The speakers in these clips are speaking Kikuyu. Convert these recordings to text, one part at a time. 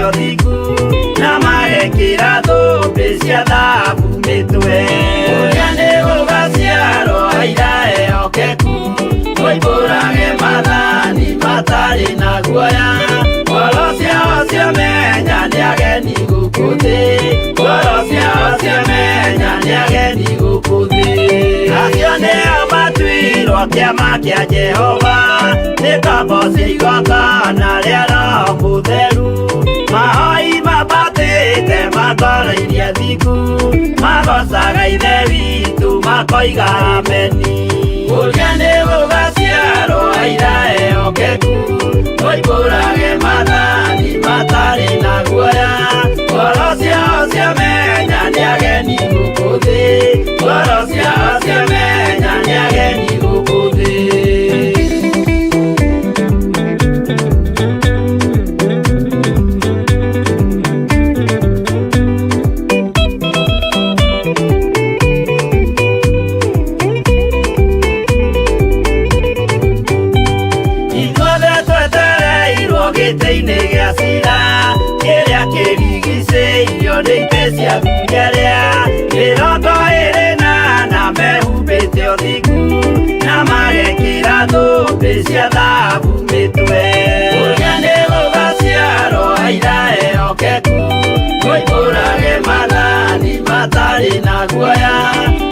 ũthingu na magekĩra thũmbĩ cia thahabu mĩtwe. Ũrĩa nĩ gũgaciarwo aira ehokeku, moimbũrage maathani matarĩ na guoya. Ngoro ciao ciamenya nĩ ageni gũkũ thĩ, ngoro ciao ciamenya nĩ ageni gũkũ thĩ. Acio nĩo matuirwo kĩama kĩa Jehova, nĩ ngombo cia igongona rĩa Roho Mũtheru. Mahoi mambatĩte ma ngoro iria thingu, magocaga Ithe witũ makoiga ameni. Ũrĩa nĩ gũgaciarwo aira ehokeku, moimbũrage maathani matarĩ na guoya. Ngoro ciao ciamenya nĩ ageni gũkũ thĩ, ngoro ciao ciamenya nĩ ageni gũkũ thĩ. Ithuothe twetereirwo gĩtĩ-inĩ gĩa cira kĩrĩa kĩrigicĩirio nĩ itĩ cia athuri arĩa 24 mehumbĩte ũthingu na magekĩra thũmbĩ cia thahabu mĩtwe. Ũrĩa nĩ gũgaciarwo aira ehokeku, moimbũrage maathani matarĩ na guoya.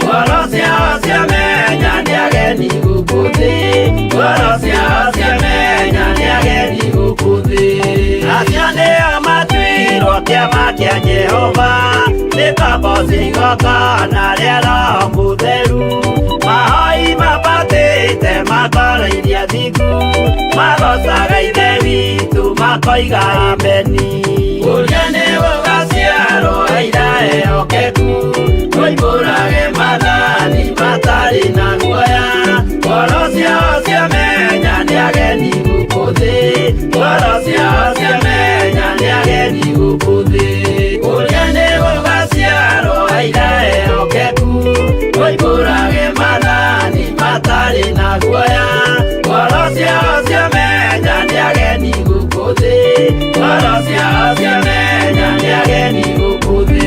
Ngoro ciao ciamenya nĩ ageni gũkũ thĩ, ngoro ciao ciamenya nĩ ageni gũkũ thĩ. Acio nĩo matuirwo kĩama kĩa Jehova, nĩ ngombo cia igongona rĩa Roho Mũtheru. Mahoi mambatĩte ma ngoro iria thingu, magocaga Ithe witũ makoiga ameni. Ũrĩa nĩ gũgaciarwo aira ehokeku, moimbũrage maathani matarĩ na guoya. Ngoro ciao ciamenya nĩ ageni gũkũ thĩ, ngoro ciao ciamenya nĩ ageni gũkũ thĩ. Ũrĩa nĩ gũgaciarwo aira ehokeku, moimbũrage maathani matarĩ na guoya. Ngoro ciao ciamenya nĩ ageni gũkũ thĩ, ngoro ciao ciamenya nĩ ageni gũkũ thĩ.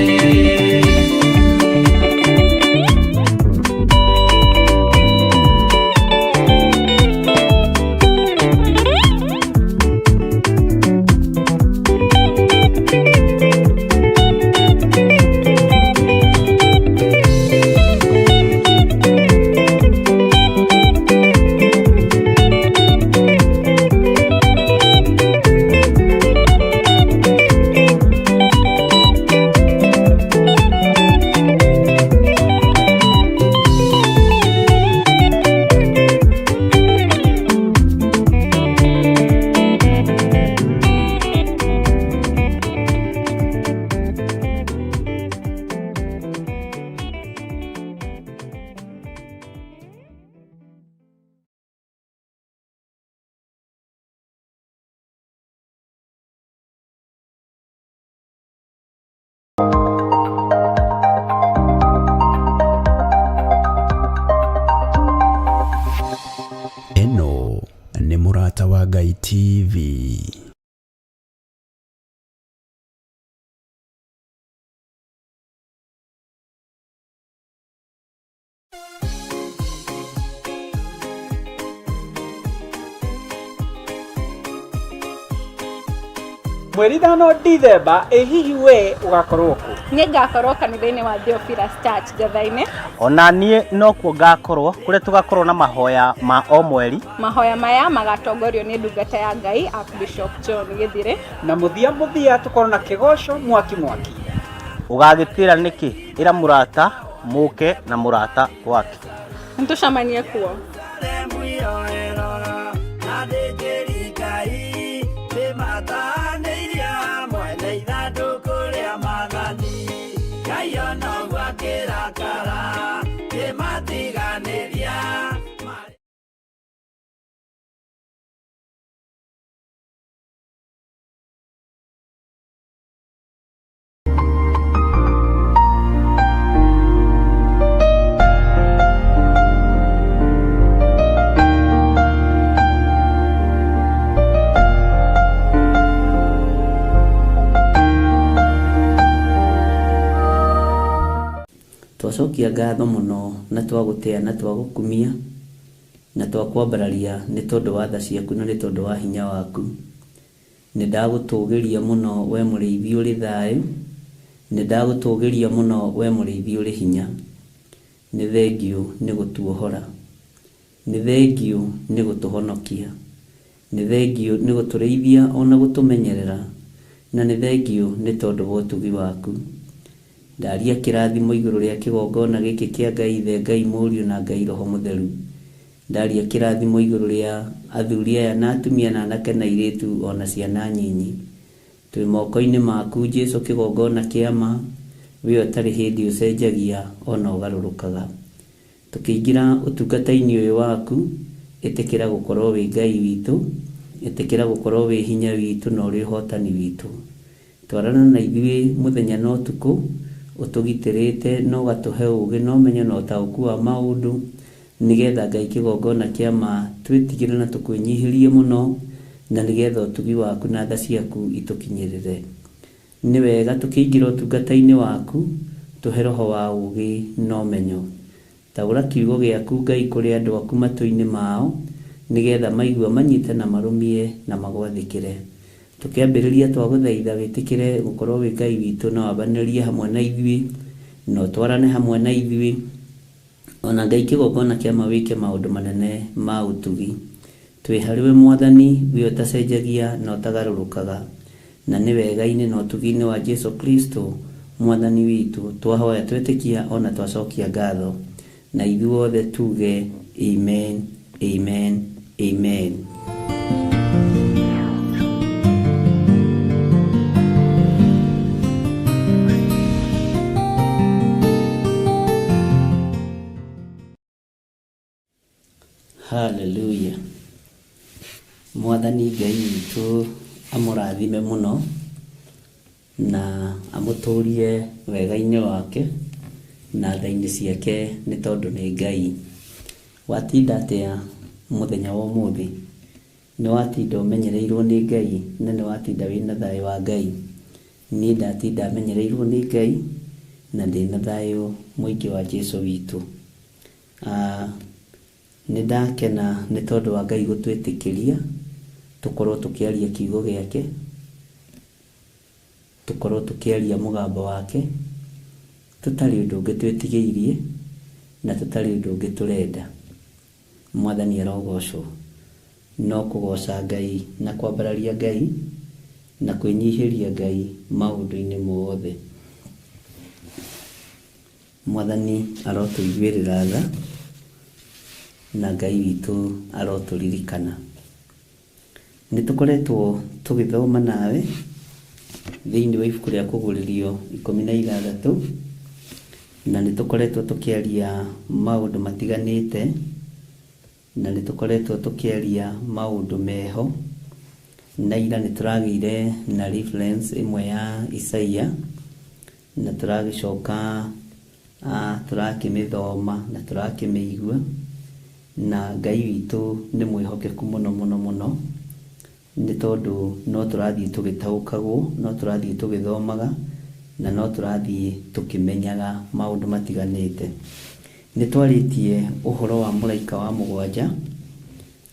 Ĩno nĩ Mũrata wa Ngai TV. Mweri 5 Dithemba, ĩ hihi we ũgakorwo kũ? Niĩ ngakorwo kanitha-inĩ wa Theophilus Church Njetha-inĩ. Ona niĩ nokuo ngakorwo, kũrĩa tũgakorwo na mahoya ma o mweri. Mahoya maya magatongorio nĩ ndungata ya Ngai Archbishop John Gĩthirĩ. Na mũthia mũthia tũkorwo na kĩgoco mwaki mwaki. Ũgagĩtĩra nĩkĩ? Ĩra mũrata mũke na mũrata wake. Nĩtũcemanie kuo. Twacokia ngatho mũno na twagũtĩa na twagũkumia na twakwambararia nĩ tondũ wa tha ciaku na nĩ tondũ wa hinya waku. Nĩ ndagũtũgĩria mũno we mũrĩithi ũrĩ thayũ, nĩ ndagũtũgĩria mũno we mũrĩithi ũrĩ hinya. Nĩ thengiũ nĩ gũtuohora, nĩ thengiũ nĩ gũtũhonokia, nĩ thengiũ nĩ gũtũrĩithia ona gũtũmenyerera, na nĩ thengiũ nĩ tondũ wa ũtugi waku. Ndaria kĩrathimo igũrũ rĩa kĩgongona gĩkĩ kĩa Ngai Ithe, Ngai Mũriũ na Ngai Roho Mũtheru. Ndaria kĩrathimo igũrũ rĩa athuri aya na atumia na anake na airĩtu ona ciana nyinyi. Twĩ moko-inĩ maku Jesu kĩgongona kĩa ma, we ũtarĩ hĩndĩ ũcenjagia ona ũgarũrũkaga. Tũkĩingĩra ũtungata-inĩ ũyũ waku, ĩtĩkĩra gũkorwo wĩ Ngai witũ, ĩtĩkĩra gũkorwo wĩ hinya witũ na ũrĩ ũhotani witũ. Twarana na ithuĩ mũthenya na ũtukũ, ũtũgitĩrĩte na ũgatũhe ũũgĩ na ũmenyo na ũtaũku wa maũndũ, nĩgetha Ngai kĩgongona kĩa ma twĩtigĩre na tũkwĩnyihĩrie mũno, na nĩgetha ũtugi waku na tha ciaku itũkinyĩrĩre. Nĩ wega tũkĩingĩra ũtungata-inĩ waku, tũhe roho wa ũũgĩ na ũmenyo. Taũra kiugo gĩaku Ngai kũrĩ andũ aku matũ-inĩ mao, nĩgetha maigua manyite na marũmie na magwathĩkĩre. Tũkĩambĩrĩria twagũthaitha wĩtĩkĩre gũkorwo wĩ Ngai witũ na wambanĩrĩrie hamwe na ithuĩ, na ũtwarane hamwe na ithuĩ, ona Ngai kĩgongona kĩa ma wĩke maũndũ manene ma ũtugi. Twĩ harĩwe Mwathani, we ũtacenjagia na ũtagarũrũkaga, na nĩ wega-inĩ na ũtugi-inĩ wa Jesu Kristo Mwathani witũ twahoya twetĩkia ona twacokia ngatho, na ithuothe tuge amen, amen, amen. Hallelujah. Mwathani Ngai witũ amũrathime mũno na amũtũrie wega-inĩ wake na tha-inĩ ciake nĩ tondũ nĩ Ngai. Watinda atĩa mũthenya wa ũmũthĩ? Nĩ watinda ũmenyereirwo nĩ Ngai na nĩ watinda wĩna thayũ wa Ngai? Niĩ ndatinda menyereirwo nĩ Ngai na ndĩna thayũ mũingĩ wa Jesu witũ. Nĩ ndakena nĩ tondũ wa Ngai gũtwĩtĩkĩria tũkorwo tũkĩaria kiugo gĩake, tũkorwo tũkĩaria mũgambo wake, tũtarĩ ũndũ ũngĩ twĩtigĩirie na tũtarĩ ũndũ ũngĩ tũrenda. Mwathani arogocwo. No kũgoca Ngai na kwambararia Ngai na kwĩnyihĩria Ngai maũndũ-inĩ mothe. Mwathani arotũiguĩrĩra tha na Ngai witũ arotũririkana. Nĩ tũkoretwo tũgĩthoma nawe thĩinĩ wa ibuku rĩa Kũguũrĩrio 16, na nĩ tũkoretwo tũkĩaria maũndũ matiganĩte, na nĩ tũkoretwo tũkĩaria maũndũ meho, na ira nĩ tũragĩire na reference ĩmwe ya Isaia, na tũragĩcoka tũrakĩmĩthoma na tũrakĩmĩigua, na Ngai witũ nĩ mwĩhokeku mũno mũno mũno, nĩ tondũ no tũrathiĩ tũgĩtaũkagwo, no tũrathiĩ tũgĩthomaga, na no tũrathiĩ tũkĩmenyaga maũndũ matiganĩte. Nĩ twarĩtie ũhoro wa mũraika wa mũgwanja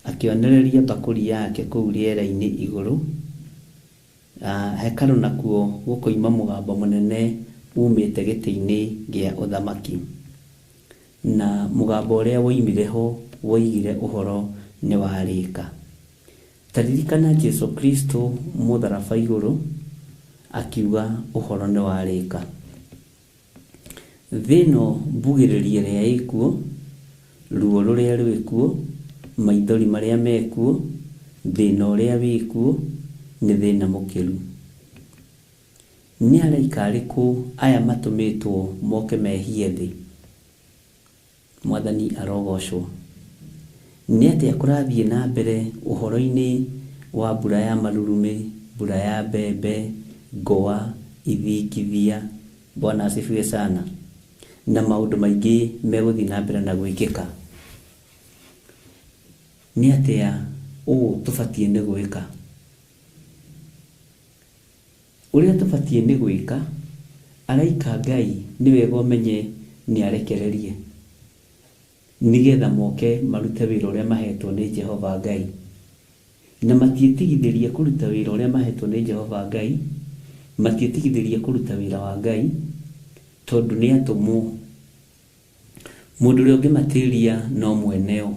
akĩonereria mbakũri yake kũu rĩera-inĩ igũrũ, hekarũ nakuo gũkoima mũgambo mũnene umĩte gĩtĩ-inĩ gĩa ũthamaki, na mũgambo ũrĩa woimire ho woigire ũhoro nĩ warĩka. Ta ririkana Jesu Kristo mũtharaba igũrũ akiuga ũhoro nĩ warĩka. Thĩ ĩno mbugĩrĩrio ĩrĩa ĩkuo, ruo rũrĩa rwĩkuo, maithori marĩa mekuo, thĩna ũrĩa wĩkuo, nĩ thĩna mũkĩru. Nĩ araika arĩkũ aya matũmĩtwo moke mehie thĩ? Mwathani arogocwo. Nĩ atĩa kũrathiĩ na mbere ũhoro-inĩ wa mbura ya marurumĩ, mbura ya mbembe, ngũa, ithingithia? Bwana asifiwe sana. Na maũndũ maingĩ megũthiĩ na mbere na gwĩkĩka. Nĩ atĩa ũũ tũbatiĩ nĩ gwĩka? Ũrĩa tũbatiĩ nĩ gwĩka, araika Ngai nĩ wega ũmenye Nĩ arekererie nĩgetha moke marute wĩra ũrĩa mahetwo nĩ Jehova Ngai. Na matiĩtigithĩria kũruta wĩra ũrĩa mahetwo nĩ Jehova Ngai, matiĩtigithĩria kũruta wĩra wa Ngai tondũ nĩ atũmwo. Mũndũ ũrĩa ũngĩmatĩria no mweneo.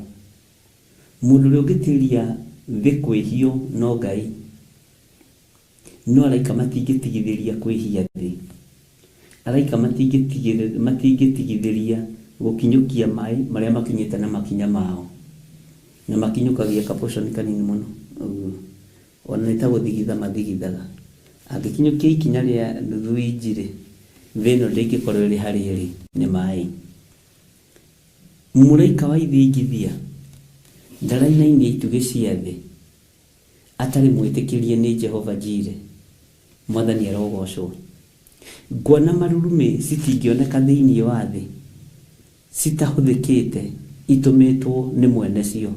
Mũndũ ũrĩa ũngĩtĩria thĩ kwĩhio no Ngai. No araika matingĩtigithĩria kwĩhia thĩ. Araika matingĩtigithĩria gũkinyũkia maĩ marĩa makinyĩte na makinya mao. Na makinyũkagia kaportion kanini mũno. Ũguo. Ona nĩ ta gũthigitha mathigithaga. Angĩkinyũkia ikinya rĩa nuthu inji rĩ, thĩ ĩno ndĩngĩkorwo ĩrĩ harĩa ĩrĩ nĩ maĩ. Mũraika wa ithingithia ndarainainia itugĩ cia thĩ atarĩ mwĩtĩkĩrie nĩ Jehova Jire. Mwathani arogocwo. Ngwa na marurumĩ citingĩoneka thĩinĩ wa thĩ citahũthĩkĩte itũmĩtwo nĩ mwene cio.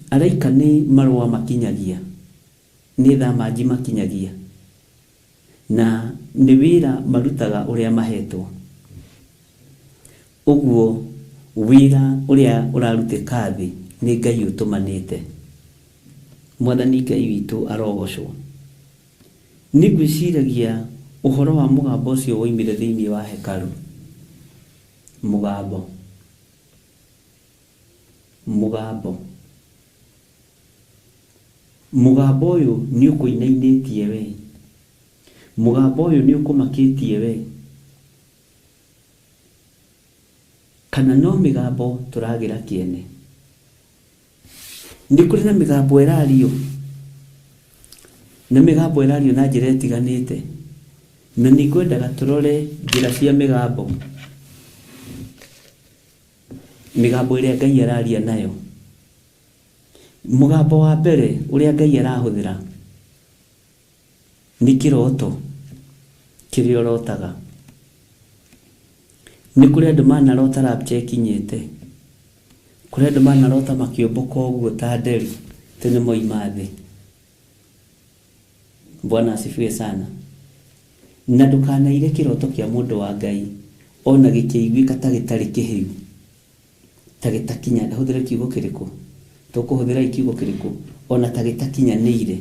Araika nĩ marũa makinyagia, nĩ thamanji makinyagia, na nĩ wĩra marutaga ũrĩa mahetwo. Ũguo wĩra ũrĩa ũrarutĩka thĩ nĩ Ngai ũtũmanĩte. Mwathani Ngai witũ arogocwo. Nĩ ngwĩciragia ũhoro wa mũgambo ũcio woimire thĩinĩ wa hekarũ. Mũgambo. Mũgambo. Mũgambo ũyũ nĩ ũkũinainĩtie we. Mũgambo ũyũ nĩ ũkũmakĩtie we. Kana no mĩgambo tũragĩra kĩene. Nĩ kũrĩ na mĩgambo ĩrario. Na mĩgambo ĩrario na njĩra ĩtiganĩte. Na nĩ ngwendaga tũrore njĩra cia mĩgambo. Mĩgambo ĩrĩa Ngai araria nayo. Mũgambo wa mbere ũrĩa Ngai arahũthĩra nĩ kĩroto kĩrĩa ũrotaga. Nĩ kũrĩ andũ manarota rapture ĩkinyĩte. Kũrĩ andũ manarota makĩũmbũka ũguo ta nderi atĩ nĩ moima thĩ. Bwana asifiwe sana. Na ndũkanaire kĩroto kĩa mũndũ wa Ngai ona gĩkĩiguĩka ta gĩtarĩ kĩhĩu. Ta gĩtakinya, hũthĩre kiugo kĩrĩkũ? Tũkũhũthĩra kiugo kĩrĩkũ? Ona ta gĩtakinyanĩire.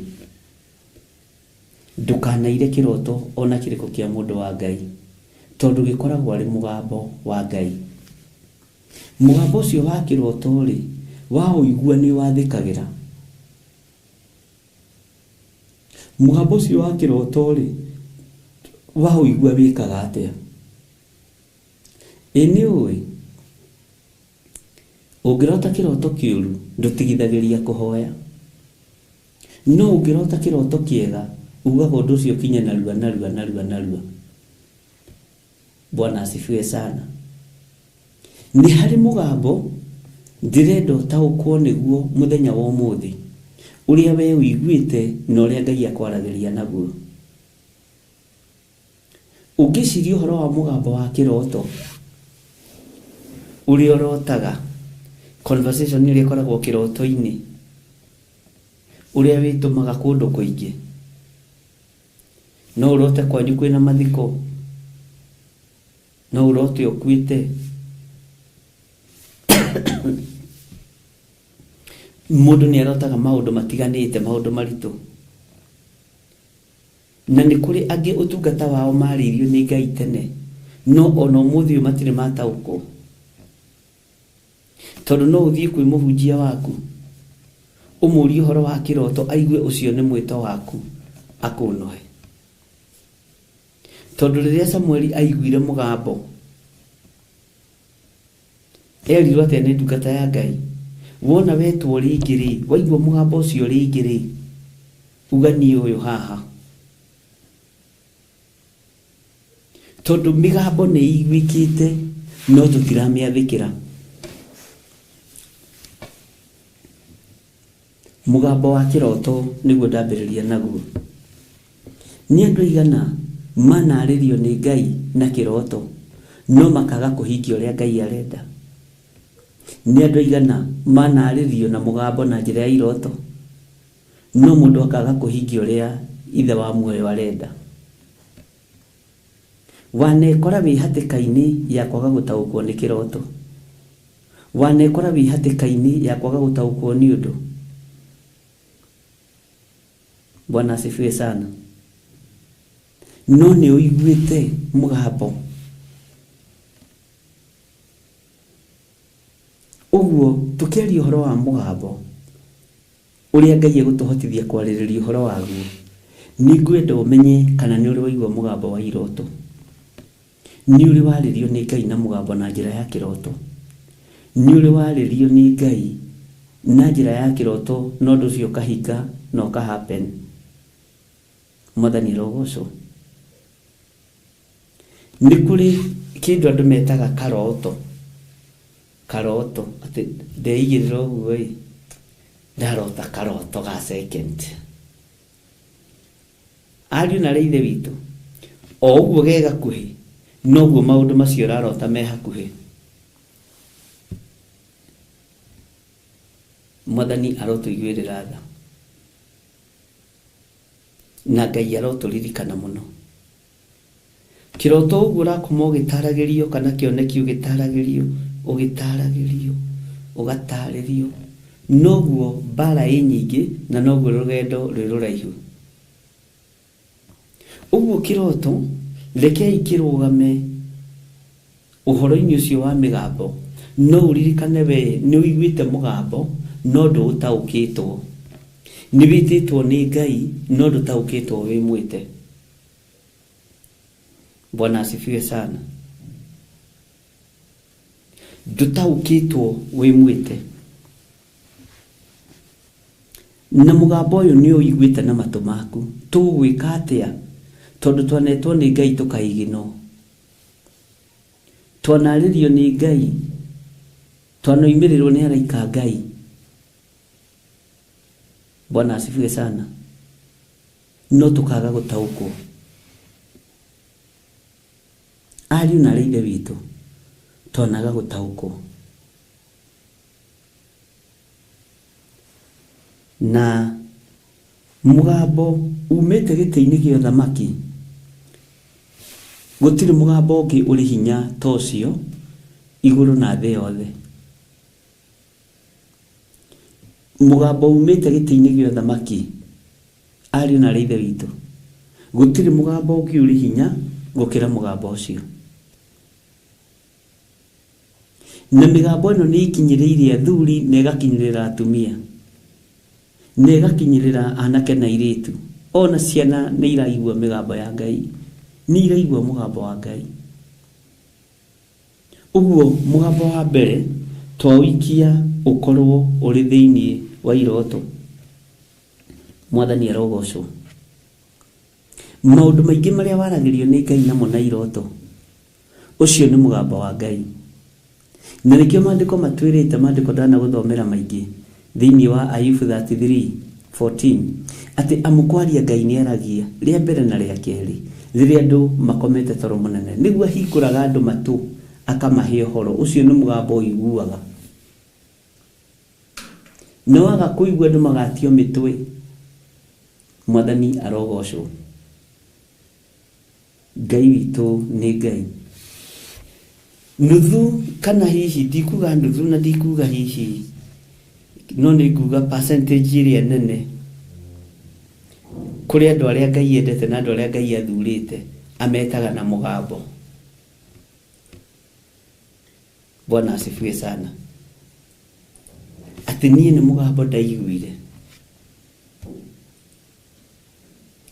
Ndũkanaire kĩroto ona kĩrĩkũ kĩa mũndũ wa Ngai tondũ gĩkoragwo arĩ mũgambo wa Ngai. Mũgambo ũcio wa kĩroto rĩ, waũigua nĩ wathĩkagĩra. Mũgambo ũcio wa kĩroto rĩ, waũigua wĩkaga atĩa? Ĩ nĩ ũĩ, ũngĩrota kĩroto kĩũru ndũtigithagĩria kũhoya. No ũngĩrota kĩroto kĩega, ugaga ũndũ ũcio ũkinye narua narua narua narua. Bwana asifiwe sana. Nĩ harĩ mũgambo ndĩrenda ũtaũkwo nĩguo mũthenya wa ũmũthĩ, ũrĩa we ũiguĩte na ũrĩa Ngai akwaragĩria naguo. Ũngĩciria ũhoro wa mũgambo wa kĩroto ũrĩa ũrotaga, conversation ĩrĩa ĩkoragwo kĩroto-inĩ, ũrĩa wĩtũmaga kũndũ kũingĩ. No ũrote kwanyu kwĩna mathiko, no ũrote ũkuĩte. Mũndũ nĩ arotaga maũndũ matiganĩte, maũndũ maritũ. Na nĩ kũrĩ angĩ ũtungata wao marĩirio nĩ Ngai tene, no ona ũmũthĩ ũyũ matirĩ mataũkwo. Tondũ no ũthiĩ kwĩ mũhunjia waku, ũmũrie ũhoro wa kĩroto, aigue ũcio nĩ mwĩto waku, akũnoe. Tondũ rĩrĩa Samueli aiguire mũgambo, erirwo atĩa nĩ ndungata ya Ngai? Wona wetwo rĩngĩ rĩ, waigua mũgambo ũcio rĩngĩ rĩ, uga niĩ ũyũ haha. Tondũ mĩgambo nĩ ĩiguĩkĩte no tũtiramĩathĩkĩra. Mũgambo wa kĩroto nĩguo ndambĩrĩria naguo. Nĩ andũ aigana manarĩrio nĩ Ngai na kĩroto no makaga kũhingia ũrĩa Ngai arenda. Nĩ andũ aigana manarĩrio na mũgambo na njĩra ya iroto no mũndũ akaga kũhingia ũrĩa Ithe wa muoyo arenda. Wanekora wĩ hatĩka-inĩ ya kwaga gũtaũkwo nĩ kĩroto. Wanekora wĩ hatĩka-inĩ ya kwaga gũtaũkwo nĩ ũndũ. Bwana asifiwe sana. No nĩ ũiguĩte mũgambo. Ũguo tũkĩaria ũhoro wa mũgambo ũrĩa Ngai egũtũhotithia kwarĩrĩria ũhoro waguo, nĩngwenda ũmenye kana nĩ ũrĩ waigua mũgambo wa iroto. Nĩ ũrĩ warĩrio nĩ Ngai na mũgambo na njĩra ya kĩroto. Nĩ ũrĩ warĩrio nĩ Ngai na njĩra ya kĩroto na ũndũ ũcio ũkahinga na ũka happen. Mwathani arogocwo. Nĩ kũrĩ kĩndũ andũ metaga karoto. Karoto, atĩ ndeigĩrĩra ũguo ĩ, ndarota karoto ga second. Ariũ na arĩ ithe witũ, o ũguo ge gakuhĩ, noguo maũndũ macio ũrarota me hakuhĩ. Mwathani arotũiguĩrĩra tha. Na Ngai arotũririkana mũno. Kĩroto ũguo ũrakoma ũgĩtaragĩrio kana kĩoneki ũgĩtaragĩrio, ũgĩtaragĩrio, ũgatarĩrio, noguo mbara ĩ nyingĩ na noguo rũgendo rwĩ rũraihu. Ũguo kĩroto rekei kĩrũgame ũhoro-inĩ ũcio wa mĩgambo, no ũririkane we nĩ ũiguĩte mũgambo no ndũũtaũkĩtwo. Nĩ wĩtĩtwo nĩ Ngai no ndũtaũkĩtwo wĩ mwĩte. Bwana asifiwe sana. Ndũtaũkĩtwo wĩ mwĩte. Na mũgambo ũyũ nĩ ũiguĩte na matũ maku. Tũgwĩka atĩa? Tondũ twanetwo nĩ Ngai tũkaiginwo. Twanarĩrio nĩ Ngai. Twanoimĩrĩrwo nĩ araika Ngai. Bwana asifiwe sana. No tũkaga gũtaũkwo. Ariũ na arĩ ithe witũ, twanaga gũtaũkwo. Na mũgambo umĩte gĩtĩ-inĩ gĩa ũthamaki, gũtirĩ mũgambo ũngĩ ũrĩ hinya ta ũcio igũrũ na thĩ yothe. Mũgambo umĩte gĩtĩ-inĩ gĩa ũthamaki, ariũ na arĩ ithe witũ, gũtirĩ mũgambo ũngĩ ũrĩ hinya gũkĩra mũgambo ũcio. Na mĩgambo ĩno nĩ ĩkinyĩrĩire athuri na ĩgakinyĩrĩra atumia, na ĩgakinyĩrĩra anake na airĩtu. Ona ciana nĩ iraigua mĩgambo ya Ngai, nĩ iraigua mũgambo wa Ngai. Ũguo mũgambo wa mbere twaũikia ũkorwo ũrĩ thĩinĩ wa iroto. Mwathani arogocwo. Maũndũ maingĩ marĩa waragĩrio nĩ Ngai namo na iroto, ũcio nĩ mũgambo wa Ngai. Na nĩkĩo maandĩko matwĩrĩte, maandĩko ndanagũthomera maingĩ thĩinĩ wa Ayubu 33:14, atĩ amu kwaria Ngai nĩ aragia rĩa mbere na rĩa kerĩ rĩrĩa andũ makomete toro mũnene, nĩguo ahingũraga andũ matũ akamahe ũhoro. Ũcio nĩ mũgambo ũiguaga. Na waga kũigua andũ magatio mĩtwe. Mwathani arogocwo. Ngai witũ nĩ Ngai. Nuthu kana hihi ndikuga nuthu na ndikuga hihi, no nĩ nguga percentage ĩrĩa nene kũrĩ andũ arĩa Ngai endete na andũ arĩa Ngai athurĩte ametaga na mũgambo. Bwana asifiwe sana. Atĩ niĩ nĩ mũgambo ndaiguire.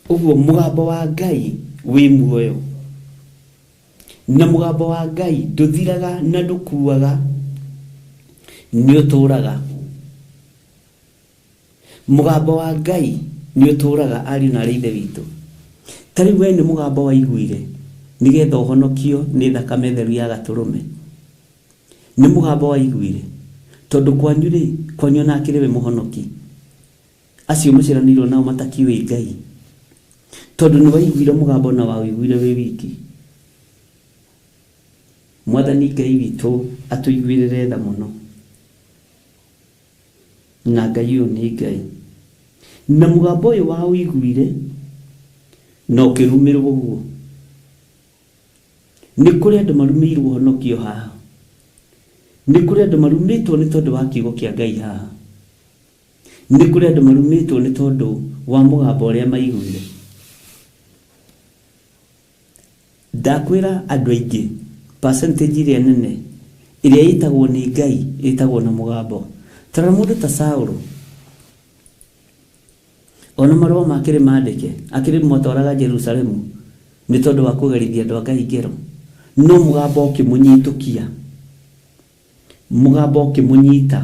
Ũguo mũgambo wa Ngai wĩ muoyo. Na mũgambo wa Ngai ndũthiraga na ndũkuaga, nĩ ũtũũraga. Mũgambo wa Ngai nĩ ũtũũraga, ariũ na arĩ ithe witũ. Ta rĩu we nĩ mũgambo waiguire nĩgetha ũhonokio nĩ thakame theru ya gatũrũme. Nĩ mũgambo waiguire tondũ kwanyu rĩ, kwanyu ona akĩrĩ we mũhonoki. Acio mũciaranĩirwo nao matakiũĩ Ngai. Tondũ nĩ waiguire mũgambo na waũiguire wĩ wiki. Mwathani Ngai witũ atũiguĩrĩre tha mũno. Na Ngai ũyũ nĩ Ngai. Na mũgambo ũyũ waũiguire na ũkĩrumĩrwo ũguo. Nĩ kũrĩ andũ marumĩirwo ũhonokio haha. Nĩ kũrĩ andũ marumĩtwo nĩ tondũ wa kiugo kĩa Ngai haha. Nĩ kũrĩ andũ marumĩtwo nĩ tondũ wa mũgambo ũrĩa maiguire. Ndakwĩra andũ aingĩ, percentage ĩrĩa nene ĩrĩa ĩtagwo nĩ Ngai ĩtagwo na mũgambo. Tarora mũndũ ta Saũlũ, ona marũa makĩrĩ mandĩke, akĩrĩ mwatwaraga Jerusalemu nĩ tondũ wa kũgerithia andũ a Ngai ngero, no mũgambo ũkĩmũnyitũkia, mũgambo ũkĩmũnyita,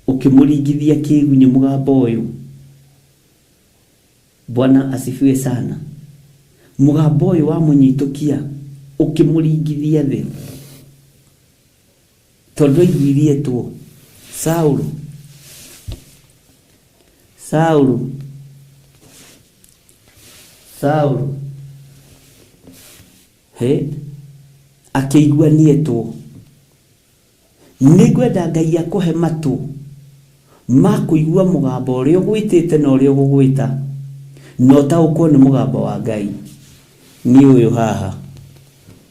ũkĩmũringithia kĩgunyĩ mũgambo ũyũ. Bwana asifiwe sana. Mũgambo ũyũ wamũnyitũkia ũkĩmũringithia thĩ, tondũ aiguirie etwo Saũlũ, Saũlũ, Saũlũ. He, akĩigua nĩetwo. Nĩngwenda Ngai akũhe matũ ma kũigua mũgambo ũrĩa ũgwĩtĩte na ũrĩa ũgũgwĩta, na ũtaũkwo nĩ mũgambo wa Ngai. Nĩ ũyũ haha,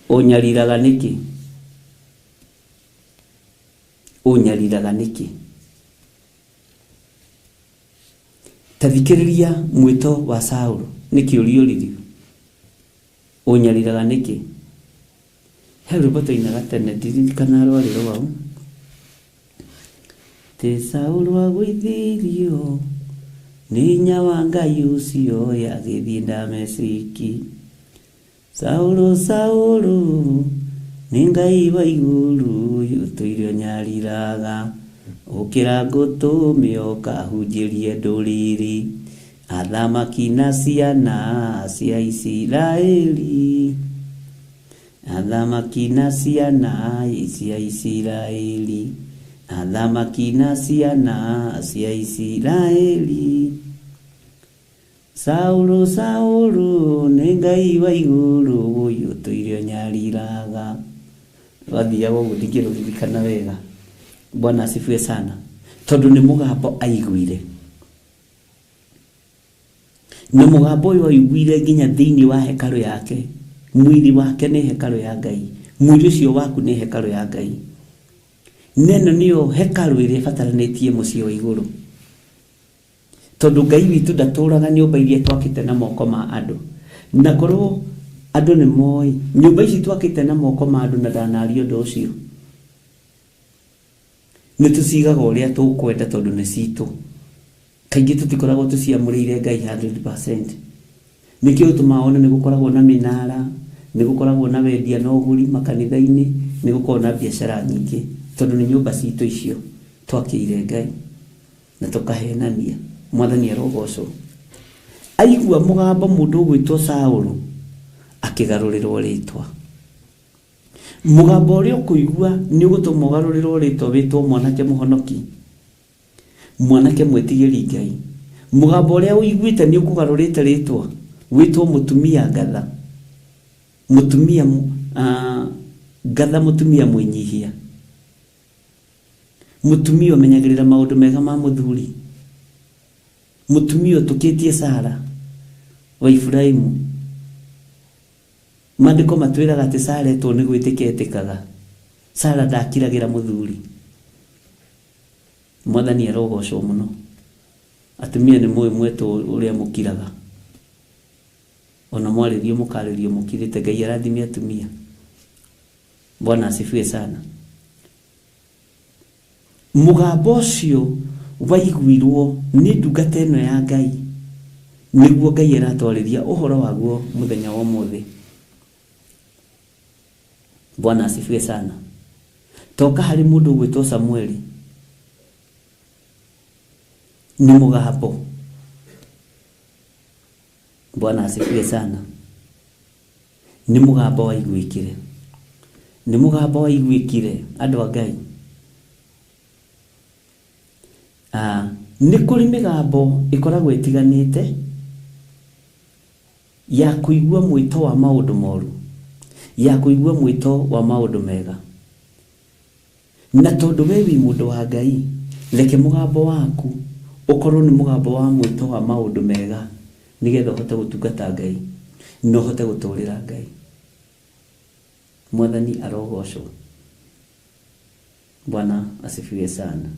ũnyariraga nĩkĩ? Ũnyariraga nĩkĩ? Ta thikĩrĩria mwĩto wa Saũlũ, nĩ kĩũria ũririo. Ũnyariraga nĩkĩ? He rwĩmbo twainaga tene, ndirikana rwarĩ rwaũ. Ti Saũlũ agũithirio nĩ hinya wa Ngai ũcio agĩthiĩ Dameski. Saũlũ, Saũlũ, nĩ Ngai wa igũrũ ũtũire ũnyariraga, ũkĩra ngũtũme ũkahunjĩrie ndũrĩrĩ, athamaki na ciana cia Isiraeli. Athamaki na ciana cia Isiraeli, athamaki na ciana cia Isiraeli. Saũlũ, Saũlũ, nĩ Ngai wa igũrũ ũyũ ũtũire ũnyariraga. Wathiaga ũguo ndingĩrũririkana wega. Bwana asifiwe sana. Tondũ nĩ mũgambo aiguire. Na mũgambo ũyũ aiguire nginya thĩinĩ wa hekarũ yake. Mwĩrĩ wake nĩ hekarũ ya Ngai. Mwĩrĩ ũcio waku nĩ hekarũ ya Ngai. Neno nĩyo hekarũ ĩrĩa ĩbataranĩtie mũciĩ wa igũrũ. Tondũ Ngai witũ ndatũraga nyũmba iria twakĩte na moko ma andũ. Na korwo andũ nĩ moĩ, nyũmba ici twakĩte na moko ma andũ na ndanaria ũndũ ũcio. Nĩ tũcigaga ũrĩa tũkwenda tondũ nĩ citũ. Kaingĩ tũtikoragwo tũciamũrĩire Ngai 100%. Nĩkĩo ũtũmaga wone nĩ gũkoragwo na mĩnara, nĩ gũkoragwo na wendia na ũgũri makanitha-inĩ, nĩ gũkoragwo na biacara nyingĩ, tondũ nĩ nyũmba citũ icio twakĩire Ngai na tũkahenania. Mwathani arogocwo. Aigua mũgambo mũndũ ũgwĩtwo Saũlũ akĩgarũrĩrwo rĩtwa. Mũgambo ũrĩa ũkũigua nĩ ũgũtũma ũgarũrĩrwo rĩtwa wĩtwo mwanake mũhonoki, mwanake mwĩtigĩri Ngai. Mũgambo ũrĩa ũiguĩte nĩ ũkũgarũrĩte rĩtwa wĩtwo mũtumia ngatha, mũtumia ngatha, mũtumia mwĩnyihia, mũtumia ũmenyagĩrĩra maũndũ mega ma mũthuri, mũtumia ũtũkĩtie Sara wa Iburaimu. Maandĩko matwĩraga atĩ Sara etwo nĩ gwĩtĩka etĩkaga. Sara ndakiragĩra mũthuri. Mwathani arogocwo mũno. Atumia nĩ mũĩ mwetwo ũrĩa mũkiraga. Ona mwarĩrio mũkarĩrio mũkirĩte. Ngai arathime atumia. Bwana asifiwe sana. Mũgambo ũcio waiguirwo nĩ ndungata ĩno ya Ngai, nĩguo Ngai aratwarĩria ũhoro waguo mũthenya wa ũmũthĩ. Bwana asifiwe sana. Toka harĩ mũndũ ũgwĩtwo Samueli, nĩ mũgambo. Bwana asifiwe sana. Nĩ mũgambo waiguĩkire. Nĩ mũgambo waiguĩkire andũ a Ngai. Nĩ kũrĩ mĩgambo ĩkoragwo ĩtiganĩte ya kũigua mwĩto wa maũndũ moru, ya kũigua mwĩto wa maũndũ mega. Na tondũ we wĩ mũndũ wa Ngai, reke mũgambo waku ũkorwo nĩ mũgambo wa mwĩto wa maũndũ mega, nĩgetha ũhote gũtungata Ngai na ũhote gũtũrĩra Ngai. Mwathani arogocwo. Bwana asifiwe sana.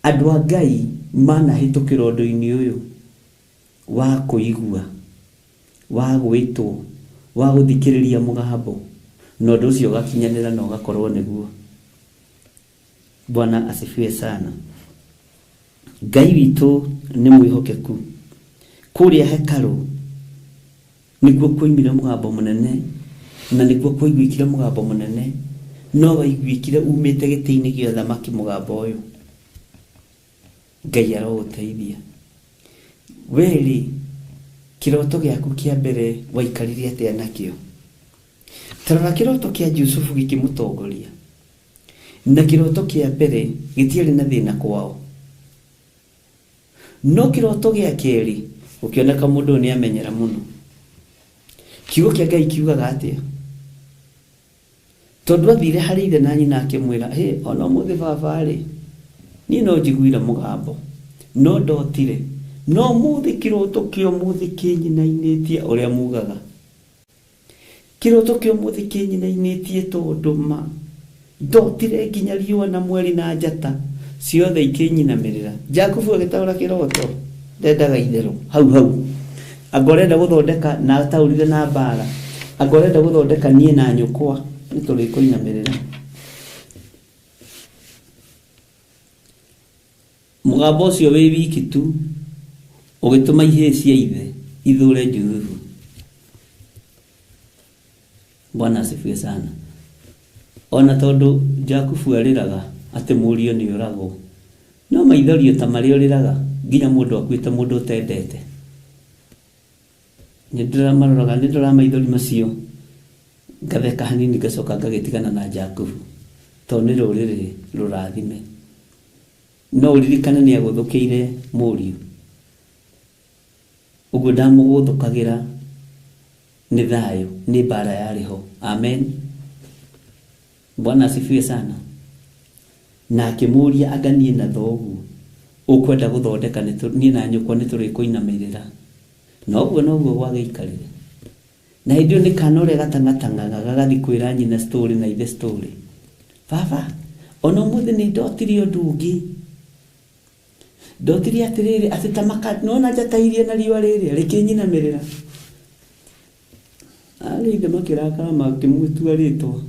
Andũ a Ngai manahĩtũkĩra ũndũ-inĩ ũyũ wa kũigua, wa gwĩtwo, wa gũthikĩrĩria mũgambo, na ũndũ ũcio ũgakinyanĩra na ũgakorwo nĩguo. Bwana asifiwe sana. Ngai witũ nĩ mwĩhokeku. Kũrĩa hekarũ nĩkuo kwoimire mũgambo mũnene, na nĩkuo kwaiguĩkire mũgambo mũnene, no waiguĩkire umĩte gĩtĩ-inĩ gĩa ũthamaki mũgambo ũyũ. Ngai arogũteithia. We-rĩ, kĩroto gĩaku kĩa mbere waikarire atĩa nakĩo? Ta rora kĩroto kĩa Jusufu gĩkĩmũtongoria. Na kĩroto kĩa mbere gĩtiarĩ na thĩna kwao. No kĩroto gĩa kerĩ gũkĩoneka mũndũ ũyũ nĩ amenyera mũno. Kiugo kĩa Ngai kiugaga atĩa? Tondũ athire harĩ ithe na nyina akĩmwĩra, hĩ, ona ũmũthĩ baba-rĩ, niĩ no njiguire mũgambo, no ndotire. No ũmũthĩ kĩroto kĩa ũmũthĩ kĩnyinainĩtie ũrĩa mugaga. Kĩroto kĩa ũmũthĩ kĩnyinainĩtie tondũ ma ndotire nginya riũa na mweri na njata ciothe ikĩnyinamĩrĩra. Jakubu agĩtaũra kĩroto, ndendaga itherũ hau hau. Anga ũrenda gũthondeka na ataũrire na mbara, anga ũrenda gũthondeka niĩ na nyũkwa nĩ tũrĩkũinamĩrĩra. Mũgambo ũcio wĩ wiki tu ũgĩtũma ihĩĩ cia ithe ithũre Jusufu. Bwana asifiwe sana. Ona tondũ Jakubu arĩraga atĩ mũriũ nĩ ũragwo, no maithori ta marĩa ũrĩraga nginya mũndũ akuĩte mũndũ ũtendete. Nĩ ndĩramaroraga, nĩ ndoraga maithori macio ngatheka hanini ngacoka ngagĩtigana na Jakubu tondũ nĩ rũrĩrĩ rũrathime. No ũririkane nĩ agũthũkĩire mũriũ, ũguo ndamũgũthũkagĩra nĩ thayũ, nĩ mbara yarĩ ho. Amen. Bwana asifiwe sana. Na akĩmũria anga niĩ na thoguo ũkwenda gũthondeka niĩ na nyũkwa nĩ tũrĩkũinamĩrĩra. Na ũguo noguo gwagĩikarire. Na hĩndĩ ĩyo nĩ kana ũrĩa gatang'atang'aga gagathiĩ kwĩra nyina story na ithe story. Baba, ona ũmũthĩ nĩ ndotire ũndũ ũngĩ. Ndotire atĩrĩrĩ, atĩ ta maka, nĩwona njata iria na riũa rĩrĩa rĩkĩnyinamĩrĩra. Arĩ ithe makĩrakara makĩmũtua rĩtwa.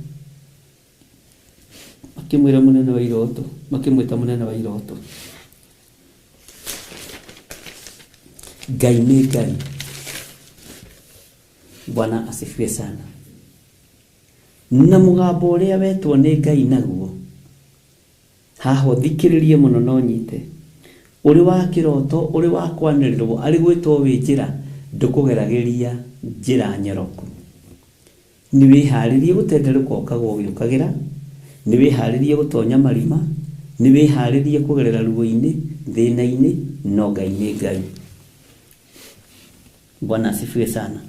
Makĩmwĩra mũnene wa iroto, makĩmwĩta mũnene wa iroto. Ngai nĩ Ngai. Bwana asifiwe sana. Na mũgambo ũrĩa wetwo nĩ Ngai naguo, haha ũthikĩrĩrie mũno no nyite. Ũrĩ wa kĩroto, ũrĩ wa kwanĩrĩrwo, arĩ gwĩtwo wĩ njĩra, ndũkũgeragĩria njĩra nyoroku. Nĩ wĩharĩrie gũtenderũka ũkagwa ũgĩũkagĩra, nĩ wĩharĩrie gũtonya marima, nĩ wĩharĩrie kũgerera ruo-inĩ, thĩna-inĩ, no Ngai nĩ Ngai. Bwana asifiwe sana.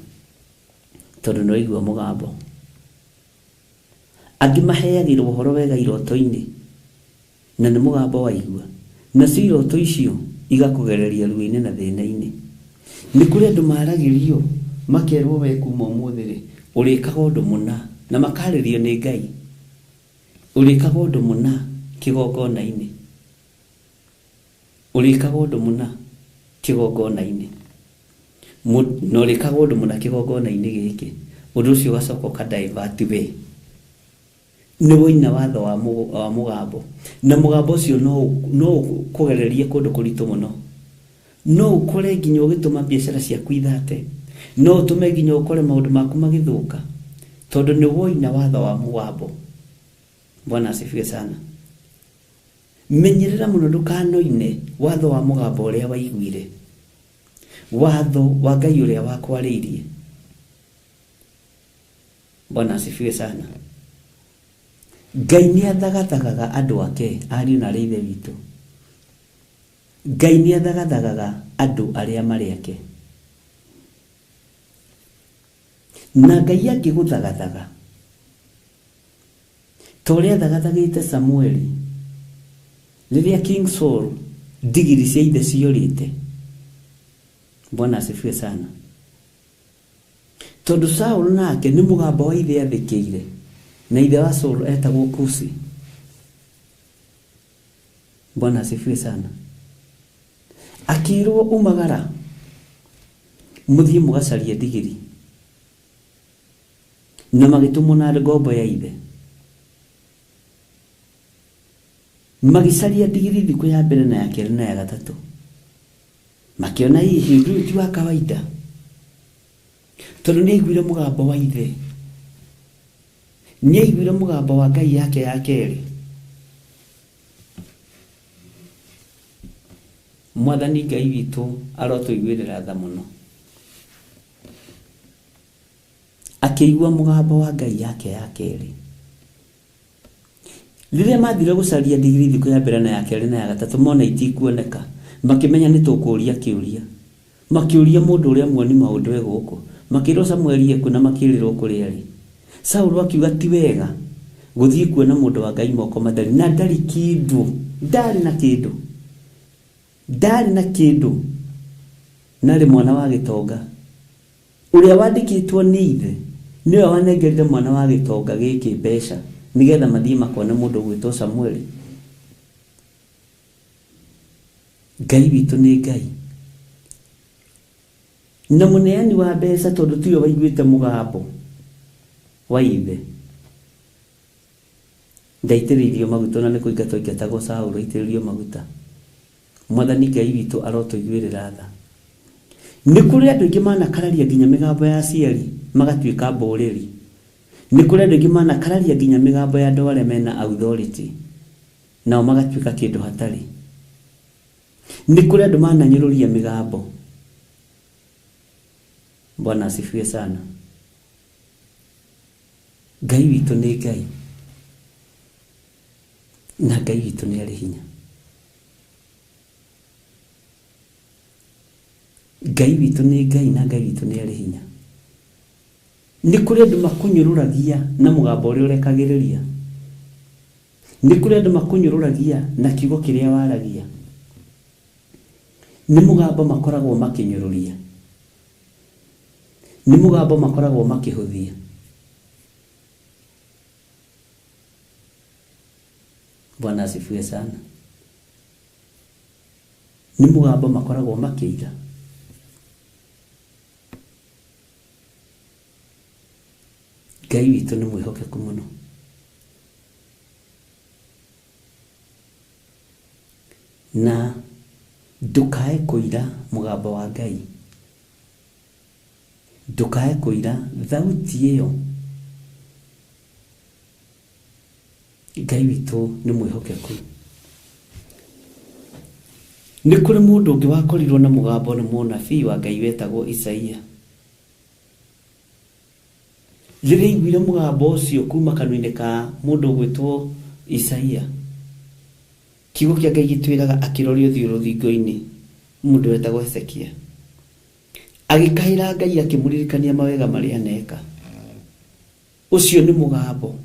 Tondũ nĩ waigua mũgambo. Angĩ maheagĩrwo ũhoro wega iroto-inĩ, na nĩ mũgambo waigua. Nacio iroto icio igakũgereria ruo-inĩ na thĩna-inĩ. Nĩ kũrĩ andũ maragĩrio makerwo we kuma ũmũthĩ rĩ, ũrĩkaga ũndũ mũna, na makarĩrio nĩ Ngai. Ũrĩkaga ũndũ mũna kĩgongona-inĩ. Ũrĩkaga ũndũ mũna kĩgongona-inĩ. Na ũrĩkaga ũndũ mũna kĩgongona-inĩ gĩkĩ. Ũndũ ũcio ũgacoka ũka divert we. Nĩ woina watho wa mũgambo. Na mũgambo ũcio no ũkũgererie kũndũ kũritũ mũno. No ũkore nginya ũgĩtũma biacara ciaku ithate. No ũtũme nginya ũkore maũndũ maku magĩthũka. Tondũ nĩ woina watho wa mũgambo. Bwana asifiwe sana. Menyerera mũno ndũkanoine watho wa mũgambo ũrĩa waiguire. Watho wa Ngai ũrĩa wakwarĩirie. Bwana asifiwe sana. Ngai nĩ athagathagaga andũ ake, ariũ na arĩ ithe witũ. Ngai nĩ athagathagaga andũ arĩa marĩ ake. Na Ngai angĩgũthagathaga ta ũrĩa athagathagĩte Samueli rĩrĩa King Saul ndigiri cia ithe ciorĩte. Bwana asifiwe sana. Tondũ Saul nake nĩ mũgambo wa ithe athĩkĩire, na ithe wa Saul etagwo Kusi. Bwana asifiwe sana. Akĩrwo umagara mũthiĩ mũgacarie ndigiri, na magĩtũmwo na ngombo ya ithe. Magĩcaria ndigiri thikũ ya mbere na ya kerĩ na ya gatatũ, makĩona hihi ũndũ ũyũ ti wa kawaida, tondũ nĩ aiguire mũgambo wa ithe, nĩ aiguire mũgambo wa Ngai yake ya kerĩ. Mwathani Ngai witũ arotũiguĩrĩra tha mũno. Akĩigua mũgambo wa Ngai yake ya kerĩ. Rĩrĩa mathire gũcaria ndigiri thikũ ya mbere na ya kerĩ na ya gatatũ, mona itikuoneka, makĩmenya nĩ tũkũũria kĩũria. Makĩũria mũndũ ũrĩa muoni maũndũ e gũkũ, makĩrwo Samueli eku na makĩrĩrwo kũrĩa arĩ. Saulu akiuga ti wega gũthiĩ kuona mũndũ wa Ngai moko matheri, na ndarĩ kĩndũ, ndarĩ na kĩndũ, ndarĩ na kĩndũ, narĩ mwana wa gĩtonga ũrĩa wandĩkĩtwo nĩ ithe nĩwe wanengerire mwana wa gĩtonga gĩkĩ mbeca nĩgetha mathiĩ makone mũndũ ũgwĩtwo Samueli. Ngai witũ nĩ Ngai na mũneani wa mbeca, tondũ tiwe waiguĩte mũgambo wa ithe, ndaitĩrĩirio maguta, na nĩ kũingatwo aingatagwo Saũlũ aitĩrĩrio maguta. Mwathani Ngai witũ arotũiguĩrĩra tha. Nĩ kũrĩ andũ aingĩ manakararia nginya mĩgambo ya aciari magatuĩka mbũrĩri. Nĩ kũrĩ andũ aingĩ manakararia nginya mĩgambo ya andũ arĩa mena authority, nao magatuĩka kĩndũ hatarĩ. Nĩ kũrĩ andũ mananyũrũria mĩgambo. Bwana asifiwe sana. Ngai witũ nĩ Ngai, na Ngai witũ nĩ arĩ hinya. Ngai witũ nĩ Ngai, na Ngai witũ nĩ arĩ hinya. Nĩ kũrĩ andũ makũnyũrũragia na mũgambo ũrĩa ũrekagĩrĩria. Nĩ kũrĩ andũ makũnyũrũragia na kiugo kĩrĩa waragia. Nĩ mũgambo makoragwo makĩnyũrũria, nĩ mũgambo makoragwo makĩhũthia. Bwana asifiwe sana. Nĩ mũgambo makoragwo makĩira. Ngai witũ nĩ mwĩhokeku mũno. Na ndũkae kũira mũgambo wa Ngai, ndũkae kũira thauti ĩyo. Ngai witũ nĩ mwĩhokeku. Nĩ kũrĩ mũndũ ũngĩ wakorirwo na mũgambo nĩ mũnabii wa Ngai wetagwo Isaia. Rĩrĩa aiguire mũgambo ũcio kuma kanua-inĩ ka mũndũ ũgwĩtwo Isaia, kiugo kĩa Ngai gĩtwĩraga akĩroria ũthiũ rũthingo-inĩ, mũndũ wetagwo Hezekia agĩkaĩra Ngai akĩmũririkania mawega marĩa aneka. Ũcio nĩ mũgambo.